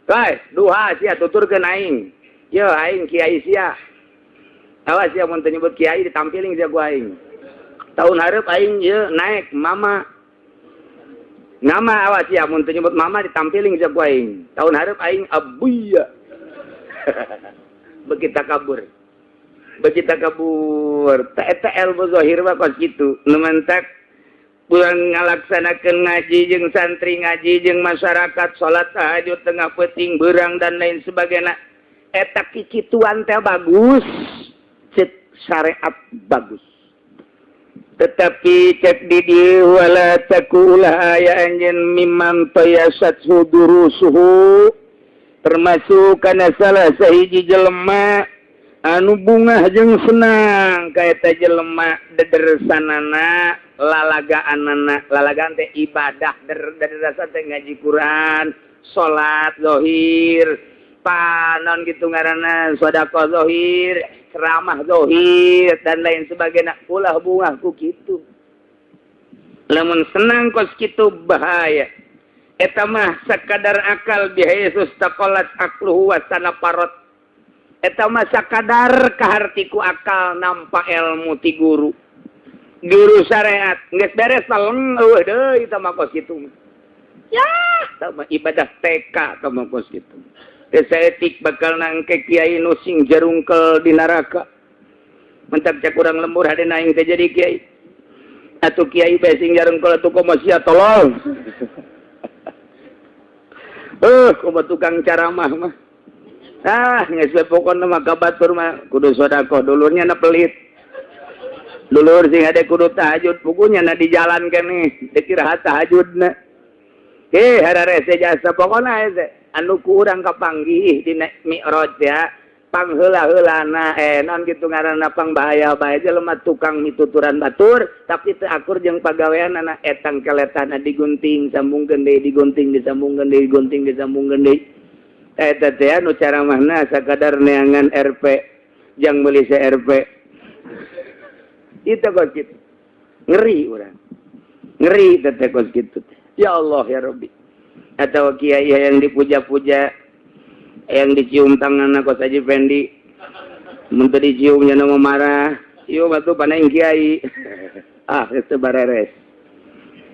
Bae, duha sia tuturkeun aing. Yo aing kiai sia. Awas ya mun teu nyebut kiai ditampiling sia ku aing. Tahun hareup aing ieu naik mama. Nama awas ya mun teu nyebut mama ditampiling sia ku aing. Tahun hareup aing abuya. Beuki takabur. Beuki takabur. Ta eta ilmu zahir mah kos kitu. Nu mantak pulang ngalaksanakeun ngaji jeung santri, ngaji jeung masyarakat, salat tahajud tengah peuting beurang dan lain sebagainya. Eta kikituan teh bagus. Cek syariat bagus, tetapi cek di dieu wala takulah aya anjeun mimman tayasat durusuhu, termasuk kana salah sahiji jelema anu bungah jeung senang ka eta jelema dedersanana lalagaanana. Lalagaan teh ibadah, dedersan teh ngaji Quran, salat zahir, panon gitu ngaranna, sedekah zahir, ceramah zahir dan lain sebagainya. Ulah bungah ku kitu. Lamun senang kos kitu bahaya. Eta mah sakadar akal, bihaitsu istaqallat aqluhu wa parot. Eta mah sakadar kaharti ku akal, nampa ilmu ti guru guru syariat geus beres, taleng eueuh deui. Eta mah kos kitu mah ya, eta mah ibadah TK. Eta mah kos kitu etik bakal nangke kiai nu sing jarungkel di neraka. Mentak cek urang lembur hade aing teh jadi kiai atuh, kiai bae sing jarungkel atuh, komo sia tolol. Komo tukang ceramah mah. Ah, geus we pokona mah ka batur mah kudu sedekah, dulurnya na pelit. Dulur sing hade kudu tahajud, pugunya na di jalan keneh dikira tahajudna. Eh, hararese jasa pokona hese anu ku urang kapanggih di Mi'raj ya, pangheula-heulana non gitu ngaranna, pang bahaya bae jelema tukang mituturan batur tapi teu akur jeung pagaweanana. Etang keletana digunting sambungkeun deui, digunting disambungkeun deui, digunting disambungkeun deui. Eta teh anu caramahna sakadar neangan RP jang meuli CRP itu kos kitu. Ngeri urang, ngeri teh kos kitu. Ya Allah ya Rabbi. Atau kiai yang dipuja-puja, yang dicium tangan kos Haji Fendi, mun teu dicium nya mau marah. Ieu batu paneng kiai. Ah, itu bareres.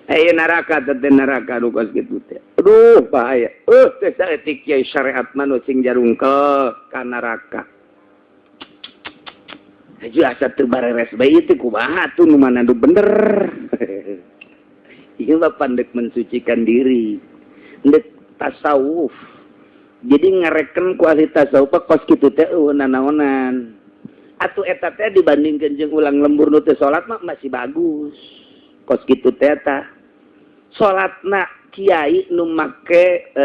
Ayo neraka teh, neraka nu kos kitu teh. Aduh, bahaya. Teh saeutik kiai syariat mah nu sing jarungkel ka neraka. Aju asa teu bareres bae teh, kumaha tuh, nu mana nu bener? Ieu mah pandek mensucikan diri, ndek tasawuf. Jadi ngareken ku ahli tasawuf kos kitu teh eueuh nanaonan. Atuh eta teh dibandingkeun jeung ulang lembur nu teu salat mah masih bagus. Kos kitu teh tah. Salatna kiai nu make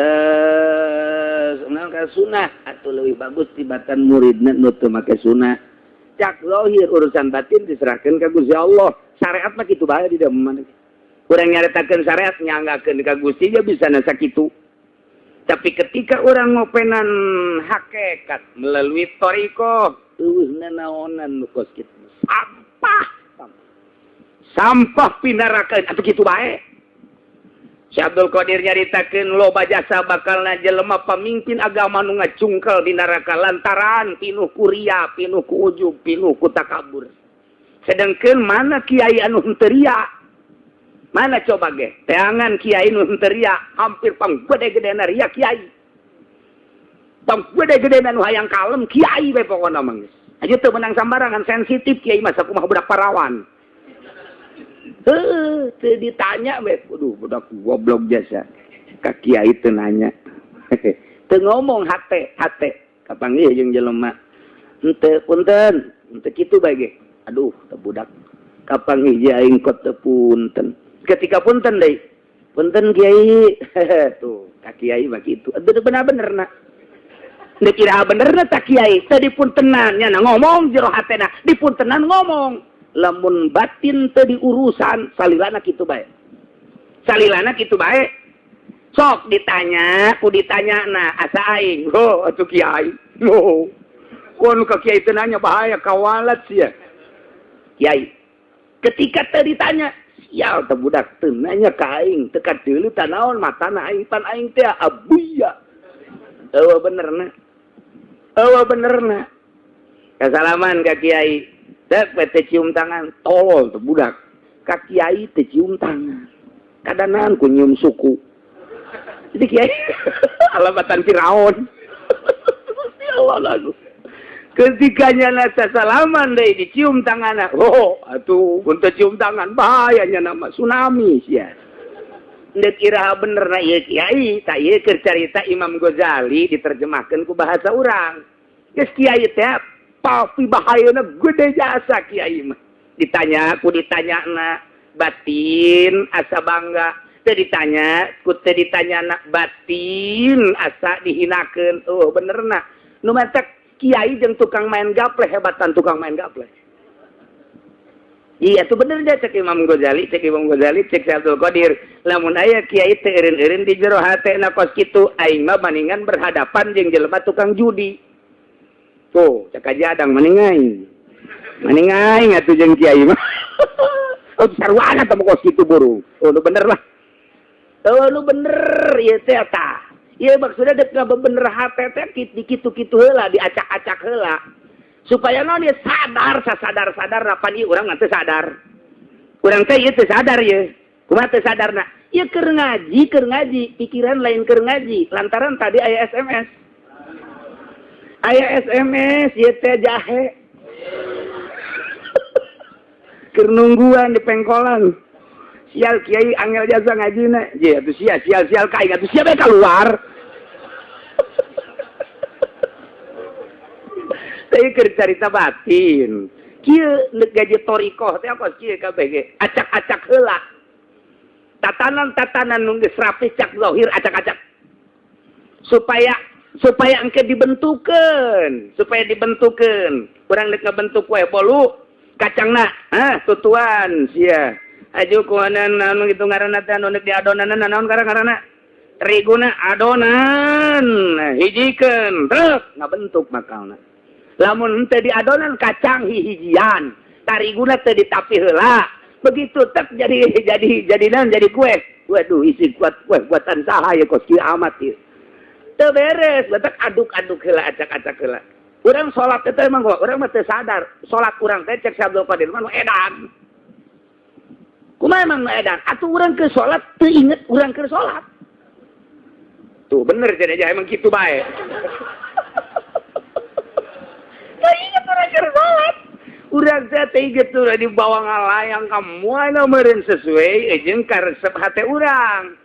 sunah atuh leuwih bagus tibatan muridna nu teu make sunah. Cak zahir, urusan batin diserahkan ke Gusti Allah. Syariat mah kitu bae di mana. Urang nyaritakeun syariat nyanggakeun ka Gusti dia bisa nasa kitu. Tapi ketika orang ngopenan hakikat melalui thoriqoh, eueuh nanaonan nu kos kitu. Sampah. Sampah pinarakaeun atuh kitu bae. Syekh Abdul Qadir nyaritakeun loba jasa bakalna jelema pamimpin agama nu ngacungkel di neraka lantaran pinuh ku ria, pinuh ku ujub, pinuh ku takabur. Sedangkeun mana kiai anu henteu ria? Mana coba ge? Teangan kiai nu henteu ria, hampir panggede-gedena ria kiai. Panggede-gedena nu hayang kalem kiai we pokona mah geus. Aja teu meunang sambarangan sensitif kiai mah sakumaha budak parawan. Heuh, teu ditanya we, aduh budak goblok jasa. Ka kiai teu nanya. Teu ngomong hate, hate. Kapanggih jeung jelema. Henteu punten, henteu kitu bae ge. Aduh, teu budak. Kapanggih je aing kot teu punten. Ketika punten deui. Punten kiai. Tuh, ka kiai mah kitu. Aduh bener-bener na. Dek kira benerna tak kiai, teu dipuntenan nya ngomong jero hatena, dipuntenan ngomong. Lamun batin teu diurusan salilana kitu bae. Salilana kitu bae. Sok ditanya, ku ditanya na asa aing. Oh, atuh kiai. Oh. Kono ka kiai teu nanya bahaya kawalat sia. Kiai. Ketika teu ditanya, sial teh budak teu nanya ka aing, teu kadeuleu tanaon matana aing pan aing teh abuya. Eueuh benerna. Eueuh benerna. Kasalaman ka kiai. Dek teh cium tangan, tolol teh budak. Ka kiai teh cium tangan. Kadanaan ku nyium suku. Jadi kiai alamatan Firaun. Allah lagu. Ketika nyana salaman deui dicium tanganna. Oh, atuh mun teu cium tangan bahaya nya nama tsunami sia. Ndek iraha bener na ieu kiai, tak ieu keur carita Imam Ghazali diterjemahkeun ku bahasa urang. Geus kiai teh papi bahayana gede jasa kiai mah. Ditanya ku ditanya na batin asa bangga, teu ditanya ku teu ditanya na batin asa dihinakeun. Oh benerna. Nu matak kiai jeung tukang main gaple hebatan tukang main gaple. Iya tuh bener deh cek Imam Ghazali, cek Imam Ghazali, cek Syekh Abdul Qadir. Lamun aya kiai teu eureun-eureun di jero hatena kos kitu, aing mah maningan berhadapan jeung jelema tukang judi. Tuh, cek aja adang maning aing. Maning aing atuh jeung kiai mah. Oh, sarwana teh kos kitu burung. Oh, nu bener lah. Oh, nu bener ieu teh tah. Ieu maksudna dek ngabebener hate teh di kitu-kitu heula, diacak-acak heula. Supaya naon dia sadar, sasadar-sadar pan ieu urang teu sadar. Urang teh ieu teu sadar ieu. Kumaha teu sadarna? Ieu keur ngaji, pikiran lain keur ngaji, lantaran tadi aya SMS. Aya SMS ieu teh jahe. Keur nungguan di pengkolan. Sial kiai angel jasa ngajina. Je atuh sia sial sial ka aing atuh sia bae keluar. Teh keur carita batin. Kieu neuk gaji thoriqoh teh apa kieu kabeh ge? Acak-acak heula. Tatanan-tatanan nu geus rapi cak zahir acak-acak. Supaya engke dibentukeun, supaya dibentukeun. Urang deuk ngabentuk kue bolu kacangna, hah tutuan sia. Aju kuanan anu kitu ngaranna teh anu deuk diadonan naon ngaranna? Teriguna adonan, hijikeun, truk ngabentuk bakalna. Lamun henteu diadonan kacang hihijian, tariguna teu ditapi heula. Begitu tek jadi naon jadi kue. Waduh isi kuat kue buatan saha ya kos kieu amat ieu. Teu beres, batak aduk-aduk heula acak-acak heula. Urang salat teh emang urang mah teu sadar. Salat urang teh cek Syekh Abdul Qadir mah nu edan. Kumaha emang nu edan? Atuh urang keur salat teu inget urang keur salat. Tuh bener jadi aja emang kitu bae. Teu inget urang keur salat. Urang teh teu inget tuh dibawa ngalayang ka moal meureun sesuai jeung karesep hate urang.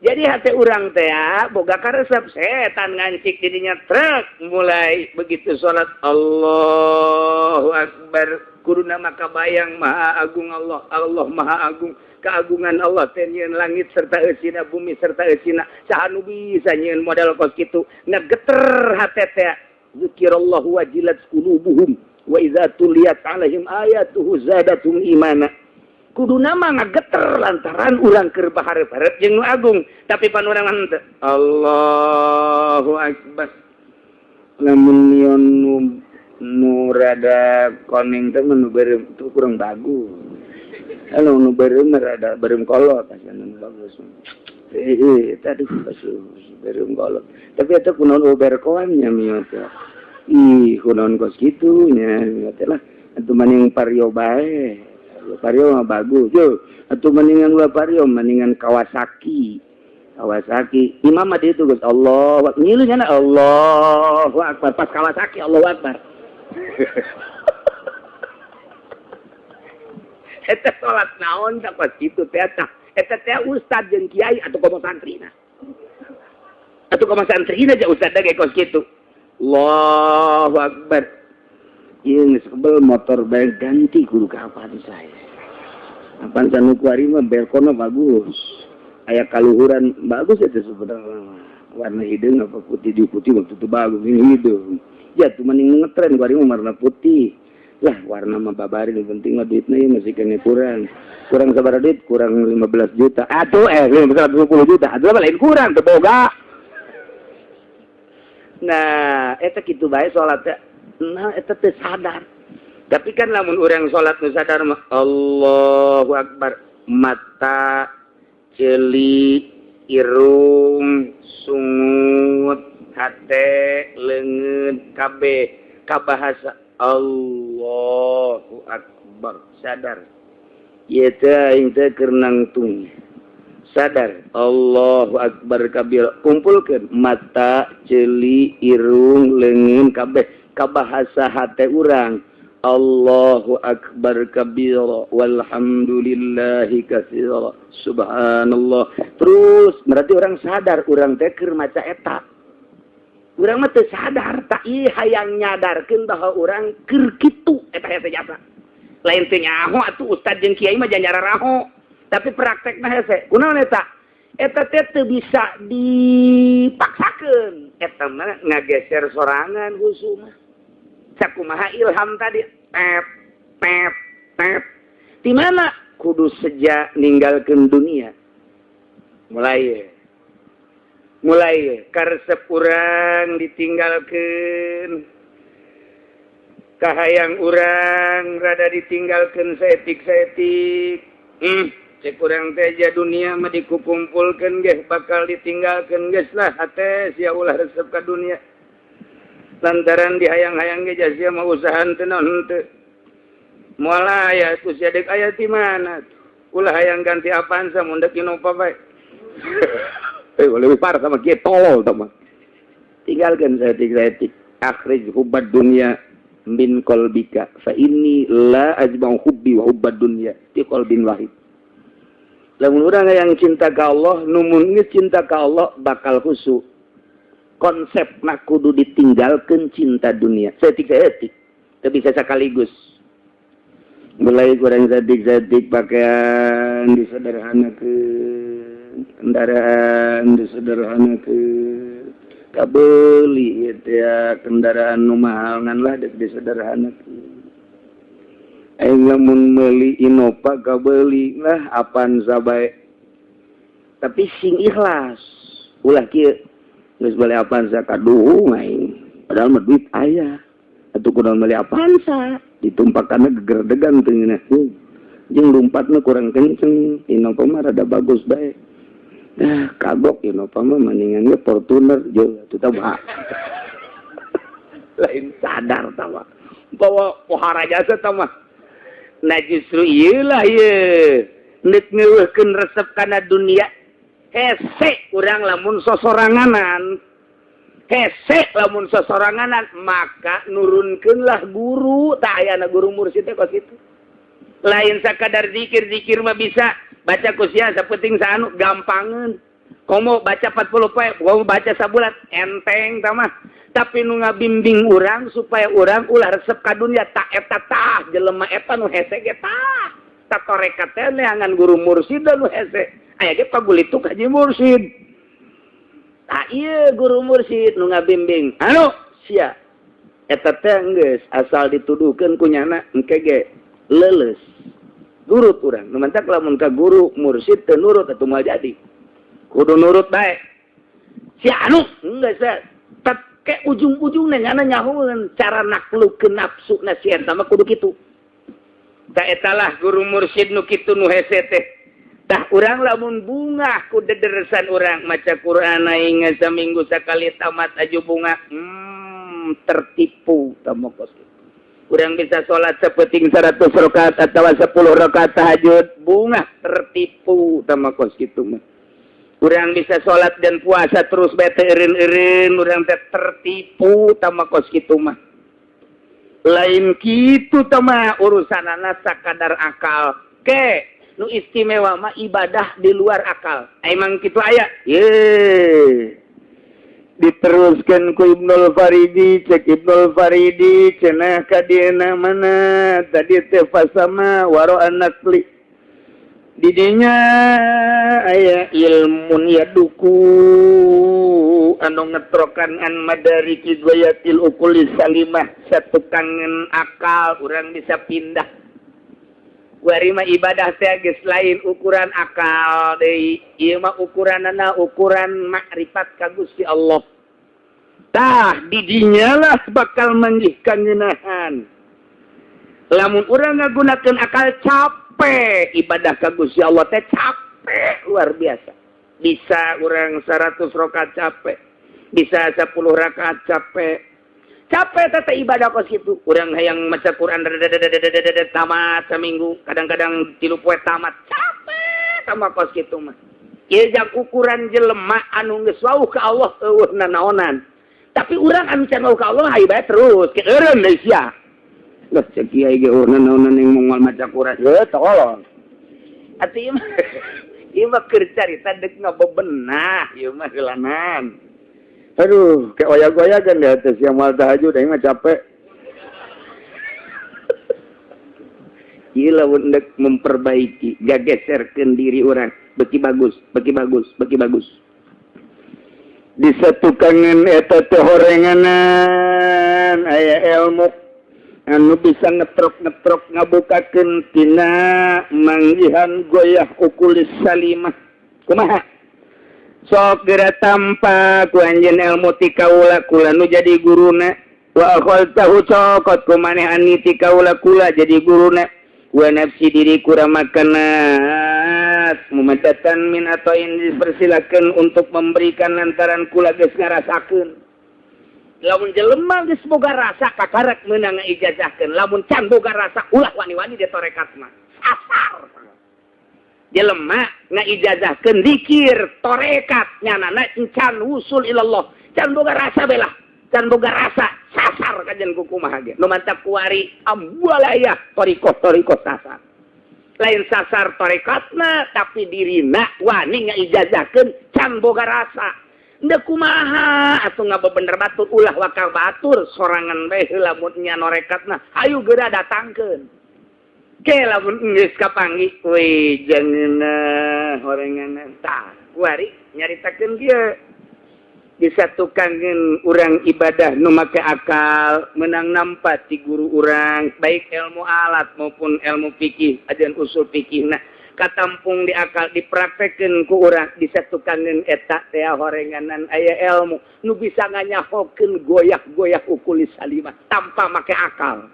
Jadi hati urang teh boga karesep setan ngancik didinya truk mulai begitu salat Allahu Akbar kuduna maka bayang maha agung Allah, Allah maha agung, keagungan Allah teh nyieun langit serta eusina, bumi serta eusina, saha nu bisa nyieun model kos kitu ngageter hate teh. Zikirallahu wajilat qulubuhum wa idza tuliyat alaihim ayatuhu zadatum imana. Kuduna mah ngageter lantaran urang keur baharep-harep jeung nu agung, tapi pan urang henteu. Allahu akbar. Lamun nyon nu rada koneng teh mun beureum kurang bagus. Anu nu beureum rada beureum kolot anu bagus. Aduh, beureum kolot. Tapi eta kunaon berkoan nya mieu teh. Ih, kunaon kos kitu nya mieu teh lah. Atuh mending Vario bae. Vario mah bagus. Yo, atuh mendingan ulah Vario, mendingan Kawasaki. Kawasaki. Imam mah itu geus Allah, ngilu nya Allahu Akbar pas Kawasaki Allahu Akbar. Eta salat naon tah pas kitu teh tah. Eta teh ustad jeung kiai atuh komo santrina. Atuh komo santrina ja ustad ge kos kitu. Allahu Akbar. Ieu geus kebel motor bae ganti kudu ka apaan saya. Apaan sanu kuari mah belkona bagus. Aya kaluhuran bagus eta sebenarnya. Warna hideung apa putih di putih waktu itu bagus ini hideung. Ya tuh mending ngetren kuari mah warna putih. Lah warna mah babari nu penting mah duitna ieu masih kene kurang. Kurang sabaraha duit? Kurang 15 juta. Atuh 150 juta. Atuh lain kurang teu boga. Nah, eta kitu bae salat teh. Nah, eta teh sadar. Tapi kan lamun urang salat nu sadar mah Allahu Akbar, mata, ceuli, irung, sungut, hate, leungeun, kabeh kabahasa Allahu Akbar, sadar. Ieu teh aing teh keur nangtung. Sadar Allahu Akbar kabir, kumpulkeun mata, ceuli, irung, leungeun kabeh kabahasa hate urang. Allahu Akbar kabira walhamdulillahi katsira subhanallah. Terus berarti orang sadar urang teh keur maca eta. Urang mah teu sadar tak ieu hayang nyadarkeun bahwa urang keur kitu eta hese jasa. Lain teu nyaho atuh ustad jeung kiai mah janyara raho. Tapi praktekna hese. Kunaon eta? Eta teh teu bisa dipaksakeun. Eta mah ngageser sorangan khusu mah. Sakumaha ilham tadi tep tep tep. Di mana kudu sejak ninggalkeun dunia. Mulai karesep urang ditinggalkeun. Kahayang urang rada ditinggalkeun saetik-saetik. Cek urang teh ja dunia mah dikukumpulkeun ge bakal ditinggalkeun geus lah hate sia ulah resep ka dunia. Lantaran dihayang-hayang ge sia mah usahaan teu naon henteu. Moal aya ku sia deuk aya di mana? Ulah hayang ganti Avanza mun deuk Innova bae. Lebih parah sama kieu tolol tah mah. Tinggalkeun saetik-saetik. Akhrij hubbad dunya min qalbika fa inni la ajma'u hubbi wa hubbad dunya fi qalbin wahid. Lamun urang yang cinta ka Allah, numun geus cinta ka Allah bakal khusyuk. Konsep mah kudu ditinggalkeun cinta dunia. Saetik-saetik. Teu bisa sekaligus. Mulai kurang saetik-saetik pakaian disederhanakeun, kendaraan disederhanakeun. Kabeli ieu teh kendaraan nu mahal ngan lah deuk disederhanakeun. Aing lamun meuli Innova kabeli lah Avanza bae. Tapi sing ikhlas. Ulah kieu geus meuli Avanza kaduhung aing. Padahal mah duit aya. Atuh kudu meuli Avanza, ditumpakanna gegerdegan teu ngeunah. Jeung lumpatna kurang kenceng, Innova mah rada bagus bae. Nah, kagok Innova mah mendingan ge Fortuner jeung atuh tah mah. Lain sadar tah mah. Bawa pohara jasa tah mah. Nah justru ieu lah ieu. Neuk ngeueuhkeun resep kana dunia. Hese urang lamun sosoranganan. Hese lamun sosoranganan maka nurunkeunlah guru. Tah ayana guru mursyid teh kos kitu. Lain sakadar zikir-zikir mah bisa baca ku sia sapenting saanu gampangeun. Komo baca 40 poe, komo baca sabulan enteng tah mah. Tapi nu ngabimbing urang supaya urang ulah resep ka dunia tak eta tah jelema eta nu hese ge tah. Tak tarekat teh neangan guru mursyid nu hese. Aya ge pagulituk haji mursyid. Tah ieu guru mursyid nu ngabimbing. Anu sia eta teh geus asal dituduhkeun ku nyana engke ge leuleus. Nurut urang. Nu mantak lamun ka guru mursyid teu nurut atuh moal jadi. Kudu nurut bae. Si anu geus tet ke ujung-ujungna nyana nyahoeun cara naklukeun nafsu na si eta mah kudu kitu. Tak etalah guru mursyid nu kitu nu hese teh. Tah urang lamun bungah ku dederesan urang maca Quran aing saminggu sakali tamat aju bunga, tertipu tamokos. Urang bisa salat sapeting 100 rakaat atau 10 rakaat tahajud, bunga tertipu tamokos kitu mah. Urang bisa salat dan puasa terus bete eureun-eureun, urang teh tertipu tamakos kitu mah. Lain kitu tama urusanana sakadar akal. Ke nu istimewa mah ibadah di luar akal. Emang kitu aya? Ye. Diteruskan ku Ibnul Faridi, cek Ibnul Faridi cenah ka dieuna mana tadi teh fasama waro anakli didinya aya ilmun yaduku anu ngetrokan an madariki goyatil uquli salimah, satukangen akal urang bisa pindah. Kuari mah ibadah teh geus lain ukuran akal deui, ieu mah ukuranana ukuran makrifat ka Gusti Allah. Tah didinya lah bakal manggih kangenahan. Lamun urang ngagunakeun akal, capek. Ibadah ka Gusti Allah teh capek luar biasa. Bisa urang 100 rakaat capek, bisa 10 rakaat capek. Capek teh ibadah kos kitu. Urang hayang maca Quran tamat seminggu, kadang-kadang 3 poe tamat, capek sama kos kitu mah. Ieu jang ukuran jelema anu geus wauh ka Allah eueuh nanaonan. Tapi urang anu can wauh ka Allah hayu bae terus ke eureun deui sia. Lah cek kiai ge eueuh nanaonan yang moal maca Quran. Heuh, tolong. Atuh ieu mah keur carita deuk ngabebenah ieu mah heulanan. Aduh, kayak oyak-oyakan di atas yang mal tahajud, aing mah capek. Ieu lamun deuk memperbaiki, gageserkeun diri urang, beki bagus, beki bagus, beki bagus. Disatukangan eta teh horenganan aya ilmu anu bisa ngetrok-ngetrok ngabukakeun tina manggihan goyah uqulis salimah. Kumaha? Sok geura tampa ku anjeun ilmu ti kaula, kula nu jadi guruna. Wa akhadtahu cokot ku maneh ani ti kaula, kula jadi guruna. Wa nafsi diri kurang makanat mumatatan min atau ini dipersilakan untuk memberikan lantaran kula geus ngarasakeun. Lamun jelema geus boga rasa kakarek meunang ijazahkeun, lamun can boga rasa ulah wani-wani di torekat mah sasar. Jelema ngaijazahkeun zikir torekat nyanana can wusul ilallah, can boga rasa belah, can boga rasa sasar kajian kumaha ge. Nu mantap kuari ambualaya torikoh torikoh sasar. Lain sasar torekatna, tapi dirina wani ngaijazahkeun can boga rasa. Ndek kumaha atuh ngabebener batur, ulah wakal batur sorangan bae heula mun nya norekatna, ayo geura datangkeun. Ke lamun geus kapanggih we jangeunah horengan. Tah kuari nyaritakeun kieu, disatukankeun urang ibadah nu make akal menang nampa ti guru urang, baik ilmu alat maupun ilmu fikih ajan usul fikih. Nah, katampung di akal, dipraktekeun ku urang, disatukankeun eta teh horenganan aya ilmu nu bisa nganyahokeun goyah-goyah uqulis salimah tanpa make akal.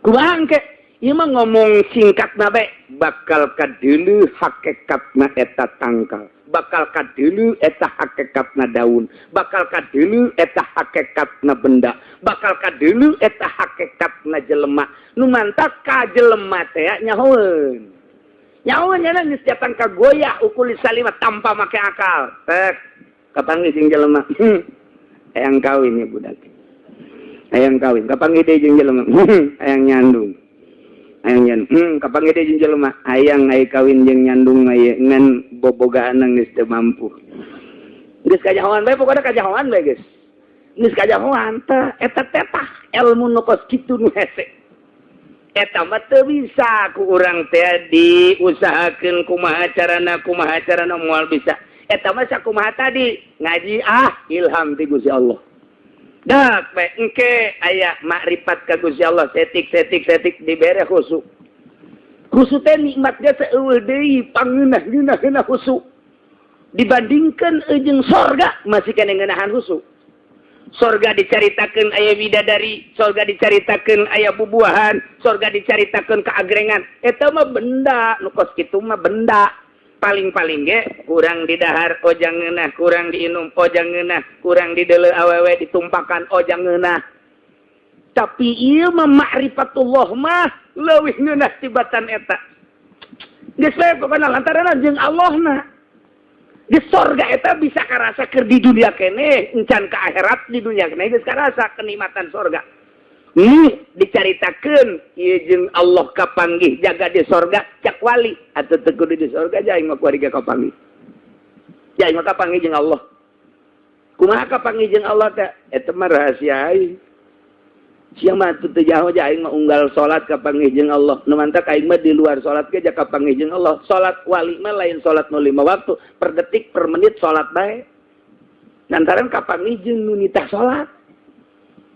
Kumaha engke? Ieu mah ngomong singkat na bae, bakal kadeuleu hakikatna eta tangkal, bakal kadeuleu eta hakikatna daun, bakal kadeuleu eta hakikatna benda, bakal kadeuleu eta hakikatna jelema. Nu mantak ka jelema teh nyahoeun. Nyahoeun nya geus datang ka goyah uqulis salimah tanpa make akal. Tek kapanggih jeung jelema. Hayang kawin ya budak. Hayang kawin, kapanggih deui jeung jelema. Hayang nyandung. Hayang nyandung. Kapanggih deui jeung jelema. Hayang ai kawin jeung nyandung mah ieu ngan bobogaanna geus teu mampu. Geus kajahoan bae, pokona kajahoan bae geus. Geus kajahoan teh eta teh tah ilmu nu kos kitu nu hese. Eta mah teu bisa ku urang teh diusahakeun kumaha carana, kumaha carana moal bisa. Eta mah sakumaha tadi ngaji ah ilham ti Gusti Allah. Dak bae engke aya makrifat ka Gusti Allah setik setik setik dibere khusyuk. Khusyuk teh nikmat ge seueuh deui pangeunah-ngeunah khusyuk. Dibandingkan jeung sorga masih kena ngeunahan khusyuk. Sorga dicaritakeun aya bidadari, sorga dicaritakeun aya bubuahan, sorga dicaritakeun keagrengan. Eta mah benda, nu kos kitu mah benda. Paling-paling ge kurang didahar ojang ngeunah, kurang diinum ojang ngeunah, kurang dideuleu awewe ditumpakan ojang ngeunah. Tapi ieu mah ma'rifatullah mah leuwih ngeunah tibatan eta. Geus we pokona lantaran jeung Allahna. Di sorga eta bisa karasa keur di dunia keneh, encan ka akhirat di dunia keneh geus karasa kenikmatan sorga. Nih dicaritakeun ieu jeung Allah kapanggih jaga di sorga cak wali atuh teu kudu di sorga aing mah kuari kapanggih. Ya aing mah kapanggih jeung Allah. Kumaha kapanggih jeung Allah teh? Eta mah rahasia aing. Sia mah teu jauh aja aing mah unggal salat kapanggih jeung Allah. Nu mantak aing mah di luar salat ge kapanggih jeung Allah. Salat wali mah lain salat nu 5 waktu, per detik per menit salat bae. Lantaran kapanggih jeung nu nitah salat.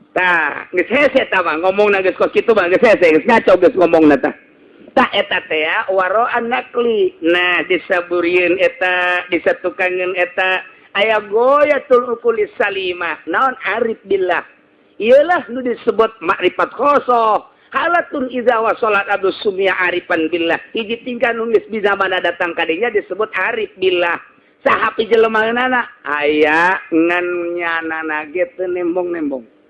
Tah, geus hese tah mah ngomongna geus kos kitu mah geus hese, geus ngaco geus ngomongna tah. Tah eta teh ya waro'an naqli. Nah, disaburieun eta, disatukangeun eta aya goyatul uqulis salimah. Naon arif billah. Iyalah nu disebut makrifat khosoh. Halatun iza wasolat abdu sumia arifan billah. Hiji tingkah nu geus bisa mana datang kadinya disebut arif billah. Saha pijelemaeunana? Aya ngan nyanana ge teu nembong-nembong.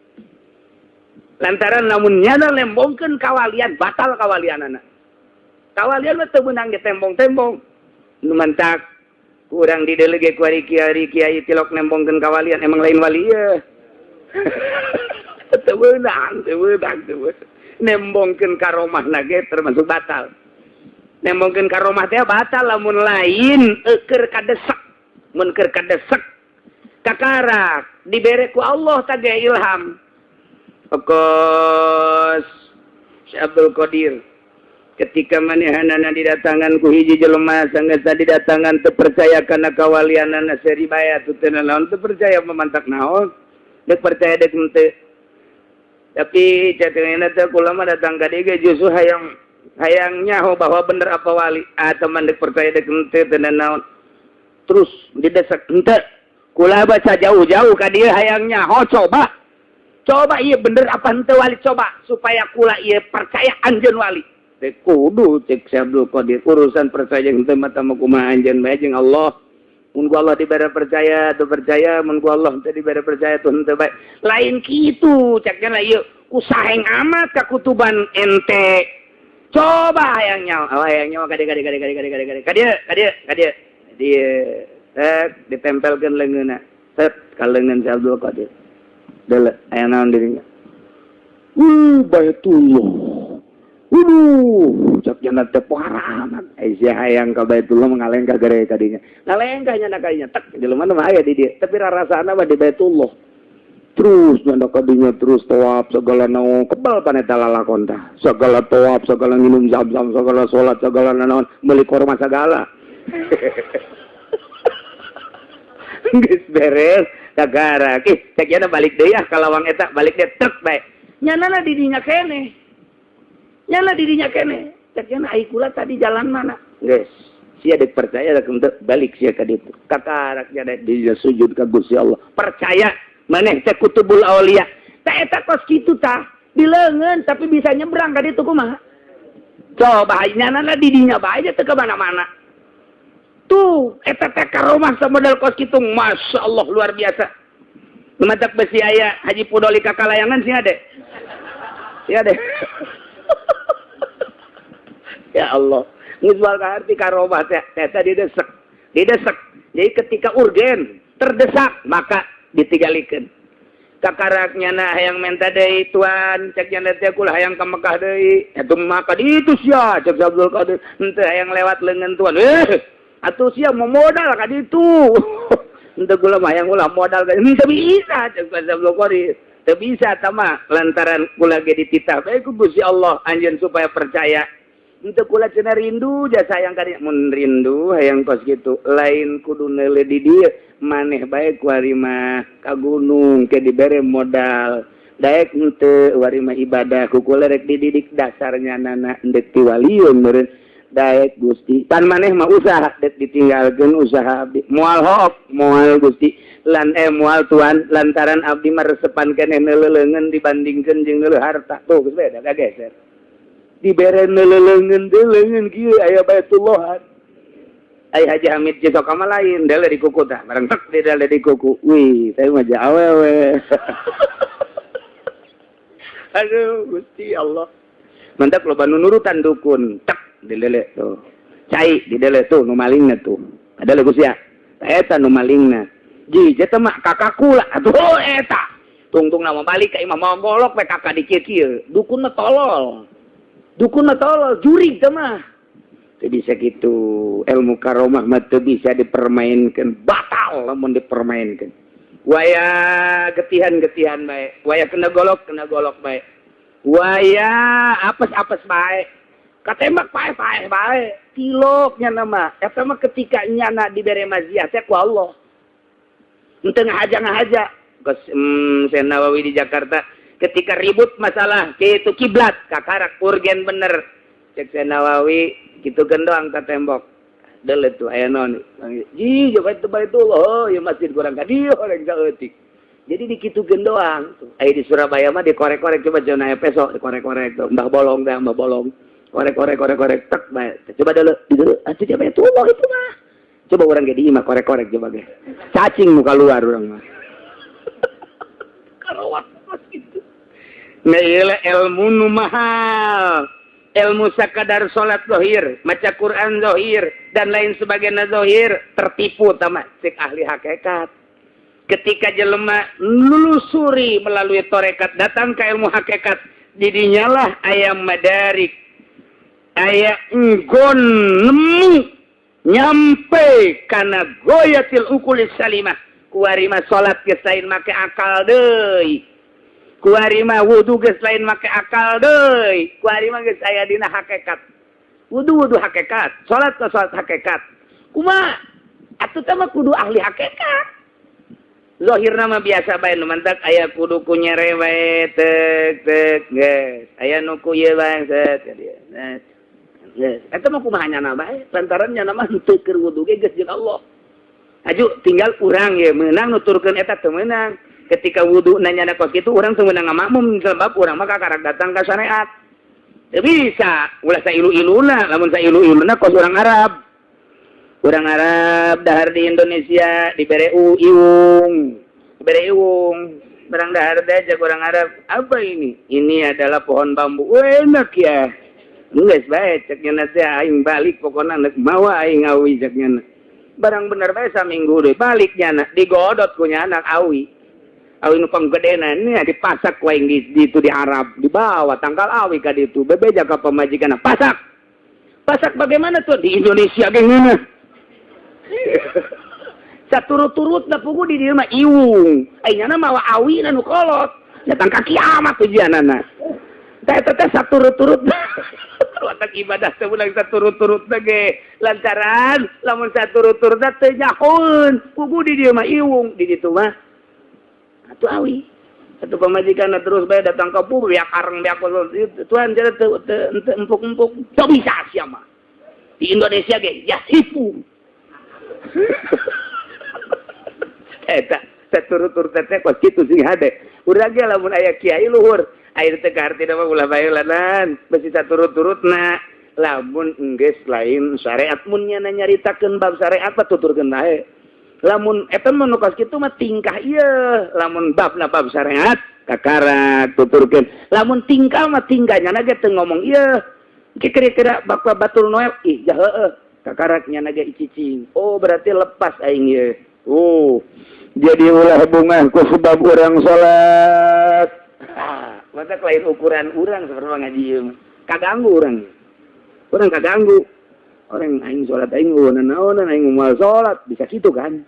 Lantaran lamun nyana lembongkeun kawalian batal kawalianana. Kawalian mah teu meunang ditembong-tembong. Nu mantak kurang didelege ku ari kiai tilok nembongkeun kawalian emang lain wali ye. Teu meunang, teu meunang, teu meunang. Nembongkeun karomahna ge termasuk batal. Nembongkeun karomah teh batal lamun lain keur kadesek. Mun keur kadesek kakarak dibere ku Allah tah ge ilham. Okos Syekh Abdul Qadir ketika manehanana didatangan ku hiji jelema sanggeus didatangan teu percaya kana kawalianana seri bae atuh teu naon teu percaya memantak naon deuk percaya deuk henteu. Tapi catengeuna teh kula mah datang ka dieu ge justru hayang hayang nyaho bahwa bener apa wali atau man deuk percaya deuk henteu teu naon terus didesak henteu kula baca jauh-jauh ka dieu hayang nyaho coba coba iya bener apa henteu wali coba supaya kula iya percaya anjeun wali. Teh kudu cek Syekh Abdul Qadir urusan percaya henteu mah tah kumaha anjeun bae jeung Allah. Mun ku Allah dibere percaya teu percaya, mun ku Allah teu dibere percaya tuh henteu bae. Lain kitu cek nya ieu ku saheng amat ka kutuban ente. Coba hayang nyawa, oh, hayang nyawa ka dieu ka dieu ka dieu ka dieu ka dieu ka dieu ka dieu ka dieu. Dieu tek ditempelkeun leungeunna. Set ka leungeun Syekh Abdul Qadir. Dele, aya naon dirinya? Baitullah. Waduh, cak nya teh poharaman. Ai sia hayang ka Baitullah mengalengkah gere ka dinya. Ngalengkah nya ka dinya tek jelema mah aya di dieu, tapi rarasana mah di Baitullah. Terus nyanda ka dinya terus tawaf segala naon kebal paneta lalakon tah. Segala tawaf, segala minum zam-zam, segala salat, segala naon, meuli korma segala. Geus beres kagara. Ih, cek nya balik deui ah ka lawang eta, balik deui truk bae. Nyanana di dinya keneh. Nyana di dinya keneh. Cek nya ai kula tadi jalan mana? Geus. Sia deuk percaya deuk henteu balik sia ka ditu. Kakarak nya di sujud ka Gusti Allah. Percaya maneh teh kutubul aulia. Tah eta kos kitu tah di leungeun tapi bisa nyebrang ka ditu kumaha? Coba nyanana di dinya bae teu ka mana-mana. Tuh, eta teh karomah samodel kos kitu, Masya Allah luar biasa. Lumatak besi aya Haji Pudoli kakalayangan sih ade. Ya deh. Ya Allah, geus moal kaharti karomah teh eta didesek. Didesek. Jadi ketika urgen, terdesak, maka ditinggalikeun. Kakarak nyana hayang menta deui tuan, cek nyana teh kula hayang ka Mekah deui. Eta maka ditu sia, cek Abdul Qadir. Henteu hayang lewat leungeun tuan. Atuh sia mau modal ka ditu. Henteu kula mah hayang ulah modal ka henteu bisa cek Abdul Qadir. Teu bisa tah mah lantaran kula ge dititah bae ku Gusti Allah anjeun supaya percaya. Henteu kula cenah rindu jasa hayang ka dieu. Mun rindu hayang kos kitu lain kudu neuleuh di dieu maneh bae ku ari mah ka gunung ke dibere modal. Daek henteu wari mah ibadah ku kula rek dididik dasarnya nana endek ti walieun meureun. Daek Gusti, tan maneh mah usaha dek ditinggalkeun usaha abdi. Moal hook, moal Gusti lan moal tuan, lantaran abdi mah resepan keneh neuleuleungeun dibandingkeun jeung neuleuh harta. Tuh geus beda, kageser. Dibere neuleuleungeun teh leungeun kieu aya Baitullah. Ai Haji Hamid Cisoka mah lain, dele di kuku tah, bareng tek di dele di kuku. Wih, saya mah awewe. Aduh, Gusti Allah. Mantap loba nu nurutan dukun, tek dilele tuh. Cai didele tuh nu malingna tuh. Ada lagu sia. Eta nu malingna. Ji, eta mah kakak kula atuh eta. Tungtung nama balik ka imah mawa golok we kakak di kieu-kieu. Dukun mah tolol. Dukun mah tolol, jurig teh mah. Teu bisa gitu. Ilmu karomah mah teu bisa dipermainkan, batal lamun dipermainkan. Waya getihan-getihan bae, waya kena golok bae. Waya apes-apes bae. Katembak paeh-paeh bae. Tilok nya nama. Eta mah ketika nyana dibere maziah teh ku Allah. Henteu ngahaja-ngahaja. Geus Syekh Nawawi di Jakarta ketika ribut masalah kitu kiblat kakarak urgen bener. Cek Syekh Nawawi kitu gendoang ka tembok. Delet tuh aya naon. Ji, coba itu Baitullah, oh, ya masjid kurang ka dieu orang saeutik. Jadi dikitukeun doang tuh. Aya di Surabaya mah dikorek-korek, coba jangan aya peso dikorek-korek tuh. Mbah Bolong teh, Mbah Bolong. Korek-korek korek-korek tek bae. Coba dulu, dulu atuh coba Baitullah itu mah. Coba urang ge di imah korek-korek coba ge. Cacing muka luar urang mah. Karawat mas gitu. Nah, ieu ilmu nu mahal. Ilmu sakadar salat zahir, maca Quran zahir dan lain sebagainya zahir, tertipu tama cek ahli hakikat. Ketika jelema nelusuri melalui torekat datang ke ilmu hakikat, didinyalah aya madarik, aya enggon nemu nyampe kana goyatil uqulis salimah. Kuari mah salat geus lain make akal deui, kuari mah wudu geus lain make akal deui, kuari mah geus aya dina hakikat. Wudu wudu hakikat, salat ke salat hakikat. Kumaha atuh teh mah kudu ahli hakikat. Zahirna mah biasa bae, nu mantak aya kudu ku nyere bae tek tek geus aya nu ku ieu bae set geus. Eta mah kumaha nyana bae, lantaran nyana mah henteu keur wudu ge geus jeung Allah. Aju tinggal urang ye meunang nuturkeun eta teu meunang. Ketika wudu nanya kos kitu urang teu meunang ngamakmum sebab urang mah kakarak datang ka syariat. Teu bisa ulah sailu-iluna, lamun sailu-iluna kos urang Arab. Urang Arab dahar di Indonesia dibere iwung. Dibere iwung. Barang dahar teh cek urang Arab, apa ini? Ini adalah pohon bambu. Wah, enak ya. Geus bae cek nya teh aing balik pokona nek mawa aing awi cek nya. Barang bener bae saminggu deui balik nyana digodot ku anak awi. Awi nu panggedena nya dipasak ku aing di itu di Arab, dibawa tangkal awi ka ditu bebeja ka pamajikan pasak. Pasak bagaimana tuh di Indonesia ge ngeunah. Saturut-turut na pugu di dieu mah iwung. Ai nyana mawa awi nu kolot. Datang ka kiamat tujuanana. Teh teh saturut-turut. Watak ibadah teh ulang saturut-turut ge lantaran lamun saturut-turut teh nyahoeun. Pugu di dieu mah iwung, di ditu mah atuh awi. Satu pamajikan terus bae datang ke pu biak kareng biak tuan jadi teu teu empuk-empuk. Teu bisa sia mah. Di Indonesia ge ya sipu. Eta saturut-turut teh kos kitu sing hade. Urang ge lamun aya kiai luhur, air teh kahartina mah ulah bae lanan, besi saturut-turutna. Lamun enggeus lain syariat mun nya nyaritakeun bab syariat mah tuturkeun bae. Lamun eta mah nu kos kitu mah tingkah ieu, lamun babna bab syariat kakarak tuturkeun. Lamun tingkah mah tingkahnya ge teu ngomong ieu. Kira-kira bapak batul Noel ih jah heueuh kakarak nya ge cicing. Oh berarti lepas aing ieu. Oh, jadi ulah bungah ku sebab urang salat. Masa lain ukuran urang seperti ngaji ieu mah. Kaganggu urang. Urang kaganggu. Orang aing salat aing naonan aing moal salat bisa kitu kan.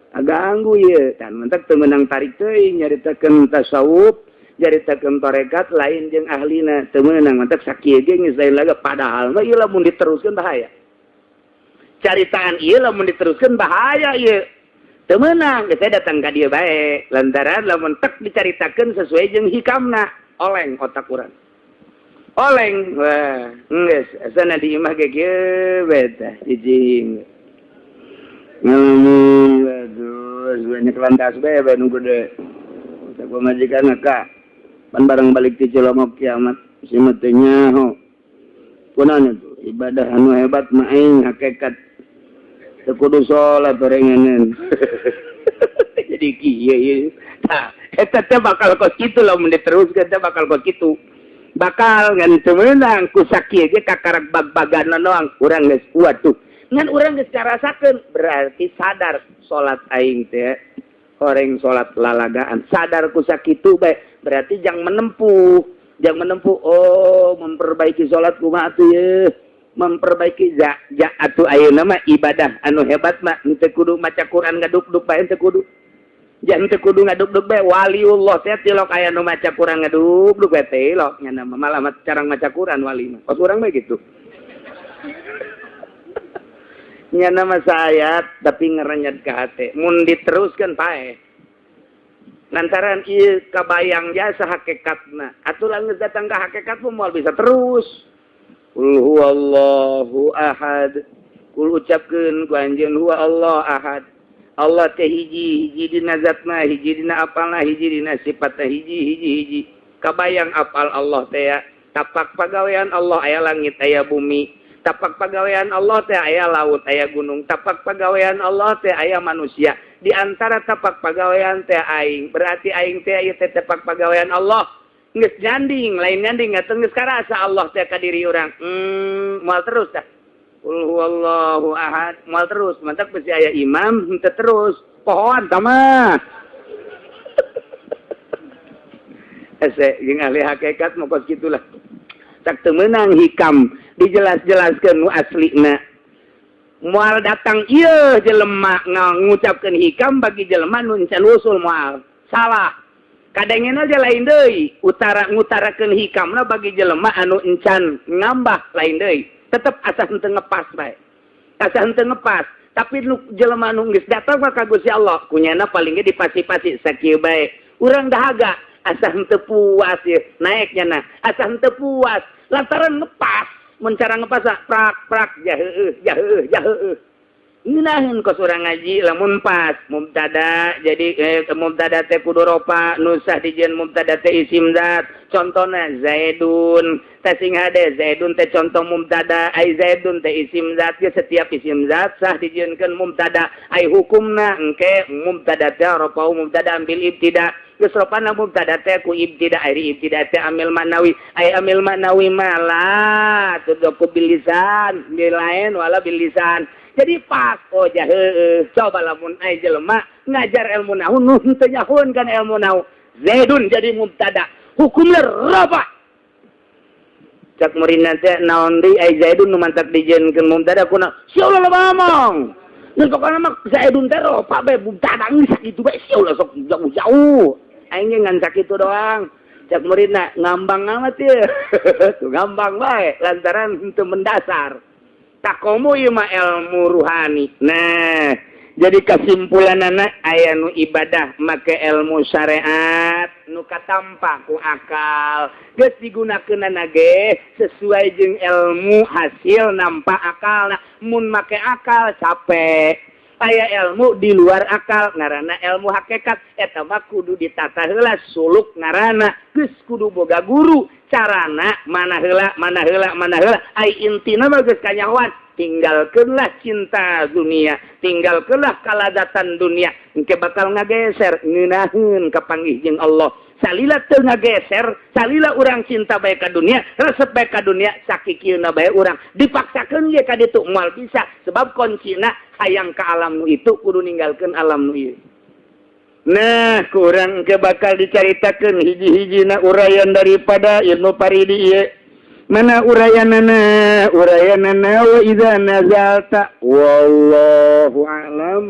Kaganggu ieu. Dan mentak teu meunang tarik teuing nyaritakeun tasawuf, nyaritakeun tarekat lain jeung ahlina teu meunang mentak sakieu ge geus lain laga padahal mah ieu lamun diteruskeun bahaya. Caritaan ieu lamun diteruskeun bahaya ieu. Teu meunang, geus datang ka dieu bae. Lantaran lamun tek dicaritakeun sesuai jeung hikamna, oleng otak urang. Oleng wah geus asana di imah ge kieu bae tah cicing. Ngalamin aduh banyak lantas bae bae nu gede. Cek pamajikan ka pan barang balik ti Cilongok kiamat si mah teu nyaho. Kunaon itu ibadah anu hebat mah aing hakikat teu kudu salat orenganan. Jadi kieu ieu. Tah eta teh bakal kos kitu lamun diteruskeun teh bakal kos kitu. Bakal ngan teu meunang ku sakieu ge kakarak bag-bagan doang urang geus waduh. Ngan urang geus karasakeun berarti sadar salat aing teh horeng salat lalagaan sadar ku sakitu bae berarti jang menempuh oh memperbaiki salat kumaha atuh ye memperbaiki ja ja atuh ayeuna mah ibadah anu hebat mah henteu kudu maca Quran ngaduk-duk bae henteu kudu jangan teu kudu ngaduk-duk bae waliullah teh tilok aya nu maca Quran ngaduk-duk bae tilok nya malah cara maca Quran wali mah kos urang bae gitu nya nama saya tapi ngerenyet ka hate mun diteruskeun paeh lantaran ieu kabayang jasa hakikatna atuh lamun datang ka hakikat moal bisa terus. Qul huwallahu ahad kul ucapkeun ku anjeun huwa Allah ahad. Allah teh hiji, hiji dina zatna, hiji dina apalna, hiji dina sifatna, hiji hiji hiji. Kabayang apal Allah teh ya. Tapak pagawean Allah aya langit, aya bumi. Tapak pagawean Allah teh aya laut, aya gunung. Tapak pagawean Allah teh aya manusia. Di antara tapak pagawean teh aing. Berarti aing teh ieu teh tapak pagawean Allah. Geus nyanding, lain nyanding atuh geus karasa Allah teh ka diri urang. Moal terus tah. Qul huwallahu ahad moal terus mantak besi aya imam henteu terus pohoan tah mah hese jeung ahli hakikat mah kos kitulah tak teu meunang hikam dijelas-jelaskeun nu aslina moal datang ieu jelema ngucapkeun hikam bagi jelema nu can usul moal salah kadangena aja lain deui utara ngutarakeun hikamna bagi jelema anu encan ngambah lain deui tetep asa henteu ngepas bae. Asa henteu ngepas, tapi nu jelema nu geus datang mah ka Gusti Allah, kunyana paling ge dipasi-pasi sakieu bae. Urang dahaga asa henteu puas ye, naek nyana. Asa henteu puas, lantaran ngepas, mun cara ngepas prak-prak jaheueuh jaheueuh jaheueuh. Ngeunaheun kos urang ngaji lamun pas mubtada jadi mubtada teh kudu rofa nusah dijieun mubtada teh isim zat contona Zaidun teh sing hade Zaidun teh contoh mubtada ai Zaidun teh isim zat ge setiap isim zat sah dijieunkeun mubtada ai hukumna engke mubtada teh rofa mubtada ambil ibtida geus rofana mubtada teh ku ibtida ai ibtida teh amil ma'nawi ai amil ma'nawi malah tudku bil lisan lain wala bil lisan. Jadi pas oh jaheueuh coba lamun ai jelema ngajar ilmu nahu nu teu nyahoeun kan ilmu nahu Zaidun jadi mubtada hukumna rafa cak muridna teh naon deui ai Zaidun nu mantak dijieunkeun mubtada kuna sia ulah loba ngomong geus pokona mah Zaidun teh rafa bae mubtada geus sakitu bae sia ulah sok jauh-jauh aing ge ngan sakitu doang cak muridna ngambang amat ye tuh ngambang bae lantaran henteu mendasar takomu ieu mah ilmu ruhani. Nah, jadi kesimpulanana aya nu ibadah make ilmu syariat nu katampa ku akal. Geus digunakeunana ge sesuai jeung ilmu hasil nampa akalna. Mun make akal capek. Aya ilmu di luar akal ngaranna ilmu hakikat eta mah kudu ditata heula suluk ngaranna geus kudu boga guru carana mana heula mana heula mana heula ai intina mah geus kanyahoan tinggalkeunlah cinta dunia tinggalkeunlah kalazatan dunia engke bakal ngageser ngeunaheun kapanggih jeung Allah salila teu ngageser salila urang cinta bae ka dunia resep bae ka dunia sakikieuna bae urang dipaksakeun ge ka ditu moal bisa sebab kuncina hayang ka alam nu itu kudu ninggalkeun alam nu ieu. Nah kurang ke bakal dicaritakeun hiji-hijina uraian daripada ilmu paridi ieu. Mana uraianana uraianana wa idza nazalta wallahu a'lam.